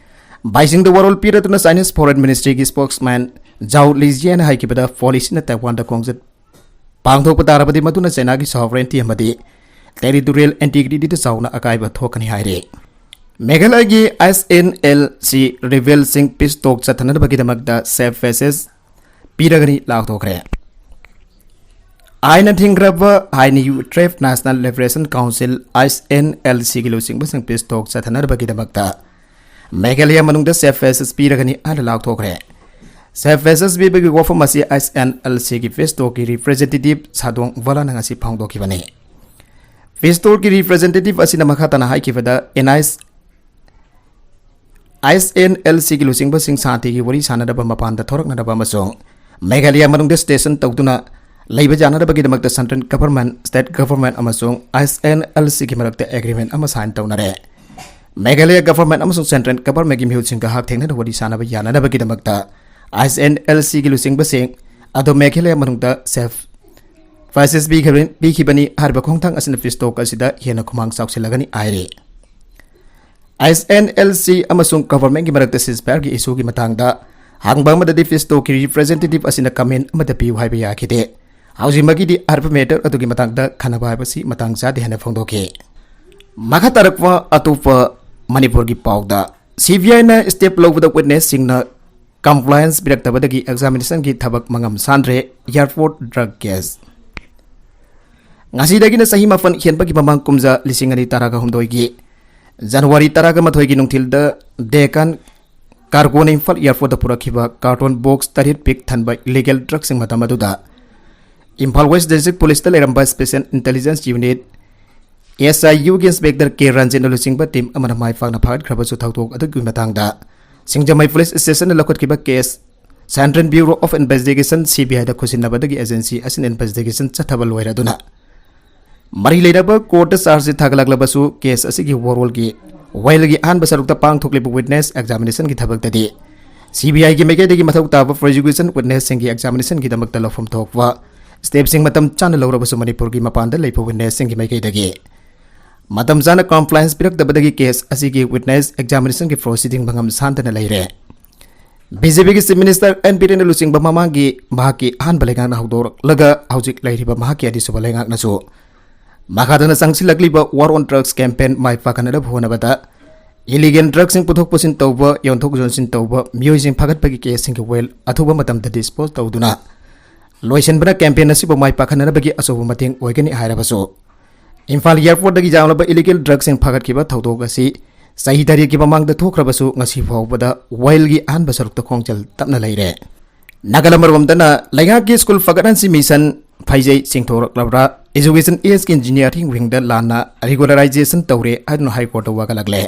ꯕꯥꯏꯖꯤꯡꯗ ꯋꯥꯔꯣꯜ ꯄꯤꯔꯗꯨꯅ Chinese Foreign Ministryꯒꯤ spokesman Zhao Lijianꯅ ꯍꯥꯏꯈꯤꯕꯗ ꯄꯦꯂꯣꯁꯤꯅ ꯇꯥꯏꯋꯥꯟꯗ ꯈꯣꯡꯆꯠ ꯄꯥꯡꯊꯣꯛꯄ ꯇꯥꯔꯕꯗꯤ ꯃꯗꯨꯅ ꯆꯥꯏꯅꯥꯒꯤ sovereignty ꯑꯃꯗꯤ territorial integrityꯗ ꯆꯥꯎꯅ ꯑꯀꯥꯏꯕ ꯊꯣꯛꯀꯅꯤ ꯍꯥꯏꯔꯤ꯫ ꯃꯦꯘꯥꯂꯌꯒꯤ ꯑꯦꯁ and L C ꯔꯤꯕꯦꯜꯁꯤꯡ peace talk ꯆꯠꯊꯅꯕꯒꯤꯗꯃꯛꯇ safe passage ꯄꯤꯔꯒꯅꯤ ꯂꯥꯎꯊꯣꯛꯈ꯭ꯔꯦ꯫ ꯑꯥꯏꯟꯅ ꯊꯤꯡꯈ꯭ꯔꯕ I N U Trapped National Liberation Council, I N L ꯁꯤꯒꯤ ꯂꯨꯆꯤꯡꯕꯁꯤꯡ peace talk ꯆꯠꯊꯅꯕꯒꯤꯗꯃꯛꯇ ꯃꯦꯘꯥꯂꯌ ꯃꯅꯨꯡꯗ safe passage ꯄꯤꯔꯒꯅꯤ ꯍꯥꯏꯅ ꯂꯥꯎꯊꯣꯛꯈ꯭ꯔꯦ꯫ Safe passage ꯄꯤꯕꯒꯤ ꯋꯥꯐꯝ ꯑꯁꯤ ꯑꯥꯏ ꯑꯦꯟ ꯑꯦꯜ ꯁꯤꯒꯤ peace talkꯀꯤ representative ꯁꯥꯗꯣꯡ ꯚꯣꯂꯥꯅ ꯉꯁꯤ ꯐꯣꯡꯗꯣꯛꯈꯤꯕꯅꯤ꯫ Peace talkꯀꯤ representative ꯑꯁꯤꯅ ꯃꯈꯥ ꯇꯥꯅ ꯍꯥꯏꯈꯤꯕꯗ, N I S I N L ꯁꯤꯒꯤ ꯂꯨꯆꯤꯡꯕꯁꯤꯡ ꯁꯥꯟꯇꯤꯒꯤ ꯋꯥꯔꯤ ꯁꯥꯟꯅꯅꯕ ꯃꯄꯥꯟꯗ ꯊꯣꯔꯛꯅꯅꯕ ꯑꯃꯁꯨꯡ ꯃꯦꯘꯥꯂꯌ ꯃꯅꯨꯡꯗ station ꯇꯧꯗꯨꯅ ꯂꯩꯕ ꯌꯥꯅꯅꯕꯒꯤꯗꯃꯛꯇ central government, state government ꯑꯃꯁꯨꯡ ꯑꯥꯏ ꯑꯦꯟ ꯑꯦꯜ ꯁꯤꯒꯤ ꯃꯔꯛꯇ agreement ꯑꯃ sign ꯇꯧꯅꯔꯦ꯫ ꯃꯦꯘꯥꯂꯌ government ꯑꯃꯁꯨꯡ central governmentꯀꯤ ꯃꯤꯍꯨꯠꯁꯤꯡꯒ ꯍꯛꯊꯦꯡꯅꯅ ꯋꯥꯔꯤ ꯁꯥꯟꯅꯕ ꯌꯥꯅꯅꯕꯒꯤꯗꯃꯛꯇ ꯑꯥꯏ ꯑꯦꯟ ꯑꯦꯜ ꯁꯤꯒꯤ ꯂꯨꯆꯤꯡꯕꯁꯤꯡ ꯑꯗꯨ ꯃꯦꯘꯥꯂꯌ ꯃꯅꯨꯡꯗ safe passage ꯄꯤꯈ꯭ꯔꯕ-, ꯄꯤꯈꯤꯕꯅꯤ꯫ ꯍꯥꯏꯔꯤꯕ ꯈꯣꯡꯊꯥꯡ ꯑꯁꯤꯅ peace talk ꯑꯁꯤꯗ ꯍꯦꯟꯅ ꯈꯨꯃꯥꯡ ꯆꯥꯎꯁꯤꯜꯂꯒꯅꯤ ꯍꯥꯏꯔꯤ꯫ ꯑꯥꯏ ꯑꯦꯟ ꯑꯦꯜ ꯁꯤ ꯑꯃꯁꯨꯡ governmentꯀꯤ ꯃꯔꯛꯇ ceasefireꯒꯤ issueꯒꯤ ꯃꯇꯥꯡꯗ ꯍꯪꯕ ꯑꯃꯗꯗꯤ ꯐꯤꯁꯇꯣꯒꯤ ꯔꯤꯄ꯭ꯔꯖꯦꯟꯇꯦꯇꯤꯚ ꯑꯁꯤꯅ ꯀꯃꯦꯟ ꯑꯃꯠꯇ ꯄꯤꯌꯨ ꯍꯥꯏꯕ ꯌꯥꯈꯤꯗꯦ꯫ ꯍꯧꯖꯤꯛꯃꯛꯀꯤꯗꯤ ꯑꯍꯥꯟꯕ ꯃꯦꯇꯔ ꯑꯗꯨꯒꯤ ꯃꯇꯥꯡꯗ ꯈꯟꯅꯕ ꯍꯥꯏꯕꯁꯤ ꯃꯇꯥꯡ ꯆꯥꯗꯦ ꯍꯥꯏꯅ ꯐꯣꯡꯗꯣꯛꯈꯤ꯫ ꯃꯈꯥ ꯇꯥꯔꯛꯄ ꯑꯇꯣꯞꯄ ꯃꯅꯤꯄꯨꯔꯒꯤ ꯄꯥꯎꯗ, ꯁꯤ ꯕꯤ ꯑꯥꯏꯅ ꯁ꯭ꯇꯦꯞ ꯂꯧꯕꯗ ꯋꯤꯠꯅꯦꯁꯁꯤꯡꯅ ꯀꯝꯄ꯭ꯂꯥꯏꯟꯁ ꯄꯤꯔꯛꯇꯕꯗꯒꯤ ꯑꯦꯛꯖꯥꯃꯤꯅꯦꯁꯟꯒꯤ ꯊꯕꯛ ꯃꯉꯝ ꯁꯥꯟꯗ꯭ꯔꯦ, ꯑꯦꯌꯥꯔꯄꯣꯔꯠ ꯗ꯭ꯔꯒ ꯀꯦꯁ꯫ ꯉꯁꯤꯗꯒꯤꯅ ꯆꯍꯤ ꯃꯥꯄꯟ ꯍꯦꯟꯕꯒꯤ ꯃꯃꯥꯡ ꯀꯨꯝꯖꯥ ꯂꯤꯁꯤꯡ ꯑꯅꯤ ꯇꯔꯥꯒ ꯍꯨꯝꯗꯣꯏꯒꯤ ꯖꯅꯋꯥꯔꯤ ꯇꯔꯥꯒ ꯃꯥꯊꯣꯏꯒꯤ ꯅꯨꯡꯊꯤꯜꯗ ꯗꯦꯀꯥꯟ ꯀꯥꯔꯒꯣꯅ ꯏꯝꯐꯥꯜ ꯑꯦꯌꯥꯔꯄꯣꯔꯠꯇ ꯄꯨꯔꯛꯈꯤꯕ ꯀꯥꯔꯇꯣꯟ ꯕꯣꯛꯁ ꯇꯔꯦꯠ ꯄꯤꯛ ꯊꯟꯕ ꯏꯂꯤꯒꯦꯜ ꯗ꯭ꯔꯒꯁꯤꯡ ꯃꯇꯝ ꯑꯗꯨꯗ ꯏꯝꯐꯥꯜ ꯋꯦꯁ ꯗꯤꯁꯇ꯭ꯔꯤꯛ ꯄꯨꯂꯤꯁꯇ ꯂꯩꯔꯝꯕ ꯁ꯭ꯄꯦꯁꯦꯜ ꯏꯟꯇꯦꯂꯤꯖꯦꯟꯁ ꯌꯨꯅꯤꯠ, ꯑꯦꯁ ꯑꯥꯏ ꯌꯨꯒꯤ ꯏꯟꯁꯄꯦꯛꯇꯔ ꯀꯦ ꯔꯟꯖꯤꯠꯅ ꯂꯨꯆꯤꯡꯕ ꯇꯤꯝ ꯑꯃꯅ ꯃꯥꯏ ꯄꯥꯛꯅ ꯐꯥꯒꯠꯈ꯭ꯔꯕꯁꯨ ꯊꯧꯗꯣꯛ ꯑꯗꯨꯒꯤ ꯃꯇꯥꯡꯗ ꯁꯤꯡꯖꯃꯩ ꯄꯨꯂꯤꯁ ꯁ꯭ꯇꯦꯁꯟꯅ ꯂꯧꯈꯠꯈꯤꯕ case central bureau of investigation, C B ꯑꯥꯏꯗ ꯈꯨꯠꯁꯤꯟꯅꯕꯗꯒꯤ ꯑꯦꯖꯦꯟꯁꯤ ꯑꯁꯤꯅ ꯏꯟꯚꯦꯁꯇꯤꯒꯦꯁꯟ ꯆꯠꯊꯕ ꯂꯣꯏꯔꯗꯨꯅ ꯃꯔꯤ ꯂꯩꯅꯕ ꯀꯣꯔꯠꯇ ꯆꯥꯔꯖꯁꯤꯠ ꯊꯥꯒꯠꯂꯛꯂꯕꯁꯨ, ꯀꯦꯁ ꯑꯁꯤꯒꯤ ꯋꯥꯔꯣꯜꯒꯤ ꯋꯥꯌꯦꯜꯒꯤ ꯑꯍꯥꯟꯕ ꯁꯔꯨꯛꯇ ꯄꯥꯡꯊꯣꯛꯂꯤꯕ ꯋꯤꯠꯅꯦꯁ ꯑꯦꯛꯖꯥꯃꯤꯅꯦꯁꯟꯒꯤ ꯊꯕꯛꯇꯗꯤ ꯁꯤ ꯕꯤ ꯑꯥꯏꯒꯤ ꯃꯥꯏꯀꯩꯗꯒꯤ ꯃꯊꯧ ꯇꯥꯕ ꯄ꯭ꯔꯣꯁꯤꯀ꯭ꯌꯨꯁꯟ ꯋꯤꯠꯅꯦꯁꯁꯤꯡꯒꯤ ꯑꯦꯛꯖꯥꯃꯤꯅꯦꯁꯟꯒꯤꯗꯃꯛꯇ ꯂꯧꯐꯝ ꯊꯣꯛꯄ ꯁ꯭ꯇꯦꯞꯁꯤꯡ ꯃꯇꯝ ꯆꯥꯅ ꯂꯧꯔꯕꯁꯨ, ꯃꯅꯤꯄꯨꯔꯒꯤ ꯃꯄꯥꯟꯗ ꯂꯩꯕ ꯋꯤꯠꯅꯦꯁꯁꯤꯡꯒꯤ ꯃꯥꯏꯀꯩꯗꯒꯤ ꯃꯇꯝ ꯆꯥꯅ ꯀꯝꯄ꯭ꯂꯥꯏꯟꯁ ꯄꯤꯔꯛꯇꯕꯗꯒꯤ ꯀꯦꯁ ꯑꯁꯤꯒꯤ ꯋꯤꯠꯅꯦꯁ ꯑꯦꯛꯖꯥꯃꯤꯅꯦꯁꯟꯒꯤ ꯄ꯭ꯔꯣꯁꯤꯗꯤꯡ ꯃꯉꯝ ꯁꯥꯟꯗꯅ ꯂꯩꯔꯦ꯫ ꯕꯤ ꯖꯦ ꯄꯤꯒꯤ ꯆꯤꯐ ꯃꯤꯅꯤꯁꯇꯔ ꯑꯦꯟ ꯕꯤꯔꯦꯟꯅ ꯂꯨꯆꯤꯡꯕ ꯃꯃꯥꯡꯒꯤ ꯃꯍꯥꯛꯀꯤ ꯑꯍꯥꯟꯕ ꯂꯩꯉꯥꯛꯅ ꯍꯧꯗꯣꯔꯛꯂꯒ ꯍꯧꯖꯤꯛ ꯂꯩꯔꯤꯕ ꯃꯍꯥꯛꯀꯤ ꯑꯅꯤꯁꯨꯕ ꯂꯩꯉꯥꯛꯅꯁꯨ ꯃꯈꯥ ꯇꯥꯅ ꯆꯪꯁꯤꯜꯂꯛꯂꯤꯕ ꯋꯥꯔ ꯑꯣꯟ ꯗ꯭ꯔꯒꯁ ꯀꯦꯝꯄꯦꯟ ꯃꯥꯏ ꯄꯥꯛꯍꯟꯅꯕ ꯍꯣꯠꯅꯕꯗ ꯏꯂꯤꯒꯦꯜ ꯗ꯭ꯔꯒꯁꯤꯡ ꯄꯨꯊꯣꯛ ꯄꯨꯁꯤꯟ ꯇꯧꯕ, ꯌꯣꯟꯊꯣꯛ ꯌꯣꯟꯁꯤꯟ ꯇꯧꯕ ꯃꯤꯑꯣꯏꯁꯤꯡ ꯐꯥꯒꯠꯄꯒꯤ ꯀꯦꯁꯁꯤꯡꯒꯤ ꯋꯥꯌꯦꯜ ꯑꯊꯨꯕ ꯃꯇꯝꯗ ꯗꯤꯁꯄꯣꯖ ꯇꯧꯗꯨꯅ ꯂꯣꯏꯁꯤꯟꯕꯅ ꯀꯦꯝꯄꯦꯟ ꯑꯁꯤꯕꯨ ꯃꯥꯏ ꯄꯥꯛꯍꯟꯅꯕꯒꯤ ꯑꯆꯧꯕ ꯃꯇꯦꯡ ꯑꯣꯏꯒꯅꯤ ꯍꯥꯏꯔꯕꯁꯨ, ꯏꯝꯐꯥꯜ ꯑꯦꯌꯥꯔꯄꯣꯔꯠꯇꯒꯤ ꯌꯥꯝꯂꯕ ꯏꯂꯤꯒꯦꯜ ꯗ꯭ꯔꯒꯁꯤꯡ ꯐꯥꯒꯠꯈꯤꯕ ꯊꯧꯗꯣꯛ ꯑꯁꯤ ꯆꯍꯤ ꯇꯔꯦꯠꯀꯤ ꯃꯃꯥꯡꯗ ꯊꯣꯛꯈ꯭ꯔꯕꯁꯨ, ꯉꯁꯤ ꯐꯥꯎꯕꯗ ꯋꯥꯌꯦꯜꯒꯤ ꯑꯍꯥꯟꯕ ꯁꯔꯨꯛꯇ ꯈꯣꯡꯖꯦꯜ ꯇꯞꯅ ꯂꯩꯔꯦ꯫ ꯅꯥꯒꯜ ꯑꯃꯔꯣꯝꯗꯅ ꯂꯩꯉꯥꯛꯀꯤ ꯁ꯭ꯀꯨꯜ ꯐꯒꯠꯍꯟꯁꯤ ꯃꯤꯁꯟ ꯐꯩꯖꯩ ꯆꯤꯡꯊꯣꯔꯛꯂꯕ꯭ꯔꯥ? ꯑꯦꯖꯨꯀꯦꯁꯟ ꯑꯦꯖꯀꯤ ꯏꯟꯖꯤꯅꯤꯌꯥꯔꯤꯡ ꯋꯤꯡꯗ ꯂꯥꯟꯅ ꯔꯤꯒꯨꯂꯔꯥꯏꯖꯦꯁꯟ ꯇꯧꯔꯦ ꯍꯥꯏꯗꯨꯅ ꯍꯥꯏ ꯀꯣꯔꯠꯇ ꯋꯥꯀꯠꯂꯛꯂꯦ꯫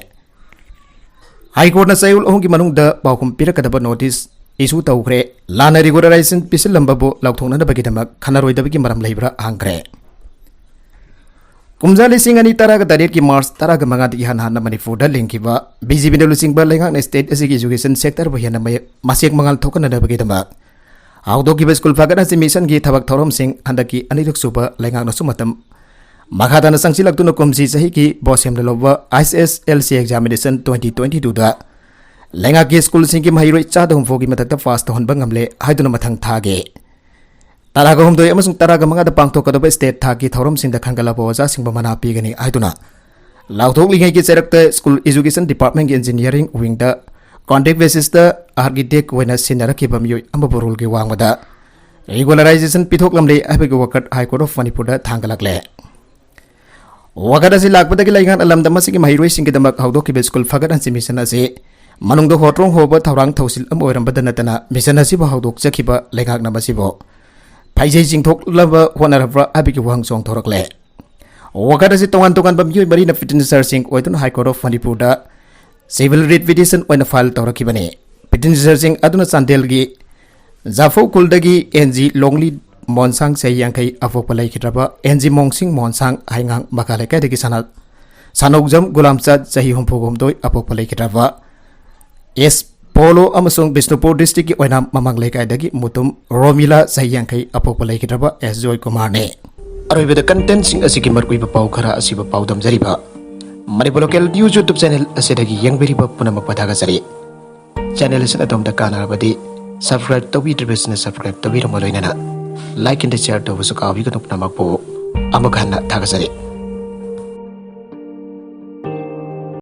ꯍꯥꯏ ꯀꯣꯔꯠꯅ ꯆꯌꯣꯜ ꯑꯍꯨꯝꯒꯤ ꯃꯅꯨꯡꯗ ꯄꯥꯎꯈꯨꯝ ꯄꯤꯔꯛꯀꯗꯕ ꯅꯣꯇꯤꯁ ꯏꯁꯨ ꯇꯧꯈ꯭ꯔꯦ꯫ ꯂꯥꯟꯅ ꯔꯤꯒꯨꯂꯔꯥꯏꯖꯦꯁꯟ ꯄꯤꯁꯤꯜꯂꯝꯕꯕꯨ ꯂꯥꯎꯊꯣꯛꯅꯅꯕꯒꯤꯗꯃꯛ ꯈꯟꯅꯔꯣꯏꯗꯕꯒꯤ ꯃꯔꯝ ꯂꯩꯕ꯭ꯔꯥ ꯍꯪꯈ꯭ꯔꯦ꯫ ꯀꯨꯝꯖꯥ ꯂꯤꯁꯤꯡ ꯑꯅꯤ ꯇꯔꯥꯒ ꯇꯔꯦꯠꯀꯤ ꯃꯥꯔꯆ ꯇꯔꯥꯒ ꯃꯉꯥꯗꯒꯤ ꯏꯍꯥꯟ ꯍꯥꯟꯅ ꯃꯅꯤꯄꯨꯔꯗ ꯂꯤꯡꯈꯤꯕ ꯕꯤ ꯖꯦ ꯄꯤꯅ ꯂꯨꯆꯤꯡꯕ ꯂꯩꯉꯥꯛꯅ ꯁ꯭ꯇꯦꯠ ꯑꯁꯤꯒꯤ ꯑꯦꯖꯨꯀꯦꯁꯟ ꯁꯦꯛꯇꯔꯕꯨ ꯍꯦꯟꯅ ꯃꯌꯦꯛ-, ꯃꯁꯦꯛ ꯃꯉꯥꯜ ꯊꯣꯛꯍꯟꯅꯅꯕꯒꯤꯗꯃꯛ ꯍꯧꯗꯣꯛꯈꯤꯕ ꯁ꯭ꯀꯨꯜ ꯐꯒꯠꯍꯟꯁꯤ ꯃꯤꯁꯟꯒꯤ ꯊꯕꯛ ꯊꯧꯔꯝꯁꯤꯡ ꯍꯟꯗꯛꯀꯤ ꯑꯅꯤꯔꯛꯁꯨꯕ ꯂꯩꯉꯥꯛꯅꯁꯨ ꯃꯇꯝ ꯃꯈꯥ ꯇꯥꯅ ꯆꯪꯁꯤꯜꯂꯛꯇꯨꯅ ꯀꯨꯝꯁꯤ ꯆꯍꯤꯒꯤ ꯕꯣꯠ ꯁꯦꯝꯂ ꯂꯧꯕ I C S L C examination twenty twenty ꯇꯨꯗ ꯂꯩꯉꯥꯛꯀꯤ ꯁ꯭ꯀꯨꯜꯁꯤꯡꯒꯤ ꯃꯍꯩꯔꯣꯏ ꯆꯥꯗ ꯍꯨꯝꯐꯨꯒꯤ ꯃꯊꯛꯇ ꯄꯥꯁ ꯇꯧꯍꯟꯕ ꯉꯝꯂꯦ ꯍꯥꯏꯗꯨꯅ ꯃꯊꯪ ꯊꯥꯒꯤ ꯇꯔꯥꯒ ꯍꯨꯝꯗꯣꯏ ꯑꯃꯁꯨꯡ ꯇꯔꯥꯒ ꯃꯉꯥꯗ ꯄꯥꯡꯊꯣꯛꯀꯗꯕ ꯁ꯭ꯇꯦꯠ ꯊꯥꯛꯀꯤ ꯊꯧꯔꯝꯁꯤꯡꯗ ꯈꯟꯒꯠꯂꯕ ꯑꯣꯖꯥꯁꯤꯡꯕꯨ ꯃꯅꯥ ꯄꯤꯒꯅꯤ ꯍꯥꯏꯗꯨꯅ ꯂꯥꯎꯊꯣꯛꯂꯤꯉꯩꯒꯤ ꯆꯩꯔꯛꯇ ꯁ꯭ꯀꯨꯜ ꯑꯦꯖꯨꯀꯦꯁꯟ ꯗꯤꯄꯥꯔꯠꯃꯦꯟꯒꯤ ꯏꯟꯖꯤꯅꯤꯌꯥꯔꯤꯡ ꯋꯤꯡꯗ ꯀꯣꯟꯇ꯭ꯔꯦꯛ ꯕꯦꯁꯤꯁꯇ ꯑꯥꯔꯀꯤꯇꯦꯛ ꯑꯣꯏꯅ ꯁꯤꯟꯅꯔꯛꯈꯤꯕ ꯃꯤꯑꯣꯏ ꯑꯃꯕꯨ ꯔꯨꯜꯒꯤ ꯋꯥꯡꯃꯗ ꯔꯤꯒꯨꯂꯔꯥꯏꯖꯦꯁꯟ ꯄꯤꯊꯣꯛꯂꯝꯂꯦ ꯍꯥꯏꯕꯒꯤ ꯋꯥꯀꯠ ꯍꯥꯏ ꯀꯣꯔꯠ ꯑꯣꯐ ꯃꯅꯤꯄꯨꯔꯗ ꯊꯥꯡꯒꯠꯂꯛꯂꯦ꯫ ꯋꯥꯀꯠ ꯑꯁꯤ ꯂꯥꯛꯄꯗꯒꯤ ꯂꯩꯉꯥꯛꯅ ꯂꯝꯗꯝ ꯑꯁꯤꯒꯤ ꯃꯍꯩꯔꯣꯏꯁꯤꯡꯒꯤꯗꯃꯛ ꯍꯧꯗꯣꯛꯈꯤꯕ ꯁ꯭ꯀꯨꯜ ꯐꯒꯠꯍꯟꯁꯤ ꯃꯤꯁꯟ ꯑꯁꯤ ꯃꯅꯨꯡꯗ ꯍꯣꯇ꯭ꯔꯣꯡ ꯍꯣꯕ ꯊꯧꯔꯥꯡ ꯊꯧꯁꯤꯜ ꯑꯃ ꯑꯣꯏꯔꯝꯕꯗ ꯅꯠꯇꯅ ꯃꯤꯁꯟ ꯑꯁꯤꯕꯨ ꯍꯧꯗꯣꯛꯆꯈꯤꯕ ꯂꯩꯉꯥꯛꯅ ꯃꯁꯤꯕꯨ ꯐꯩꯖꯩ ꯆꯤꯡꯊꯣꯛꯂꯕ ꯍꯣꯠꯅꯔꯕ꯭ꯔꯥ ꯍꯥꯏꯕꯒꯤ ꯋꯥꯍꯪ ꯆꯣꯡꯊꯣꯔꯛꯂꯦ꯫ ꯋꯥꯀꯠ ꯑꯁꯤ ꯇꯣꯉꯥꯟ ꯇꯣꯉꯥꯟꯕ ꯃꯤꯑꯣꯏ ꯃꯔꯤꯅ ꯄꯤꯇꯤꯁꯅꯔꯁꯤꯡ ꯑꯣꯏꯗꯨꯅ ꯍꯥꯏ ꯀꯣꯔꯠ ꯑꯣꯐ ꯃꯅꯤꯄꯨꯔꯗ ꯁꯤꯚꯤꯜ ꯔꯤꯠ ꯄꯤꯇꯤꯁꯟ ꯑꯣꯏꯅ ꯐꯥꯏꯜ ꯇꯧꯔꯛꯈꯤꯕꯅꯤ꯫ ꯄꯤꯇꯤꯁꯅꯔꯁꯤꯡ ꯑꯗꯨꯅ ꯆꯥꯟꯗꯦꯜꯒꯤ ꯖꯥꯐꯧ ꯈꯨꯜꯗꯒꯤ ꯑꯦꯟ ꯖꯤ ꯂꯣꯡꯂꯤ ꯃꯣꯟꯁꯥꯡ ꯆꯍꯤ ꯌꯥꯡꯈꯩ ꯑꯄꯣꯛꯄ ꯂꯩꯈꯤꯗ꯭ꯔꯕ ꯑꯦꯟ ꯖꯤ ꯃꯣꯡꯁꯤꯡ ꯃꯣꯟꯁꯥꯡ ꯍꯩꯉꯥꯡ ꯃꯈꯥ ꯂꯩꯀꯥꯏꯗꯒꯤ ꯁꯅꯥ-, ꯁꯥꯅꯧꯖꯝ ꯒꯨꯂꯥꯝꯆꯥꯠ ꯆꯍꯤ ꯍꯨꯝꯐꯨ ꯍꯨꯝꯗꯣꯏ ꯑꯄꯣꯛꯄ ꯂꯩꯈꯤꯗ꯭ꯔꯕ ꯑꯦꯁ ꯄꯣꯂꯣ ꯑꯃꯁꯨꯡ ꯕꯤꯁꯅꯨꯄꯨꯔ ꯗꯤꯁꯇ꯭ꯔꯤꯛꯀꯤ ꯑꯣꯏꯅꯥꯝ ꯃꯃꯥꯡ ꯂꯩꯀꯥꯏꯗꯒꯤ ꯃꯨꯇꯨꯝ ꯔꯣꯃꯤꯂꯥ ꯆꯍꯤ ꯌꯥꯡꯈꯩ ꯑꯄꯣꯛꯄ ꯂꯩꯈꯤꯗ꯭ꯔꯕ ꯑꯦꯁ ꯖꯣꯏ ꯀꯨꯃꯥꯔꯅꯤ꯫ ꯑꯔꯣꯏꯕꯗ ꯀꯟꯇꯦꯟꯁꯤꯡ ꯑꯁꯤꯒꯤ ꯃꯔꯨꯑꯣꯏꯕ ꯄꯥꯎ ꯈꯔ ꯑꯁꯤꯕꯨ ꯄꯥꯎꯗꯝꯖꯔꯤꯕ Manipur local news YouTube channel ꯑꯁꯤꯗꯒꯤ ꯌꯦꯡꯕꯤꯔꯤꯕ ꯄꯨꯝꯅꯃꯛꯄꯨ ꯊꯥꯒꯠꯆꯔꯤ꯫ ꯆꯦꯅꯦꯜ ꯑꯁꯤꯅ ꯑꯗꯣꯝꯗ ꯀꯥꯟꯅꯔꯕꯗꯤ ꯁꯕꯁꯀ꯭ꯔꯥꯏꯕ ꯇꯧꯕꯤꯗ꯭ꯔꯤꯕꯁꯤꯡꯅ ꯁꯕꯁꯀ꯭ꯔꯥꯏꯕ ꯇꯧꯕꯤꯔꯝꯃꯨ, ꯂꯣꯏꯅꯅ ꯂꯥꯏꯛ ꯑꯦꯟ ꯁꯤꯌꯔ ꯇꯧꯕꯁꯨ ꯀꯥꯎꯕꯤꯒꯅꯨ꯫ ꯄꯨꯝꯅꯃꯛꯄꯨ ꯑꯃꯨꯛ ꯍꯟꯅ ꯊꯥꯒꯠꯆꯔꯤ꯫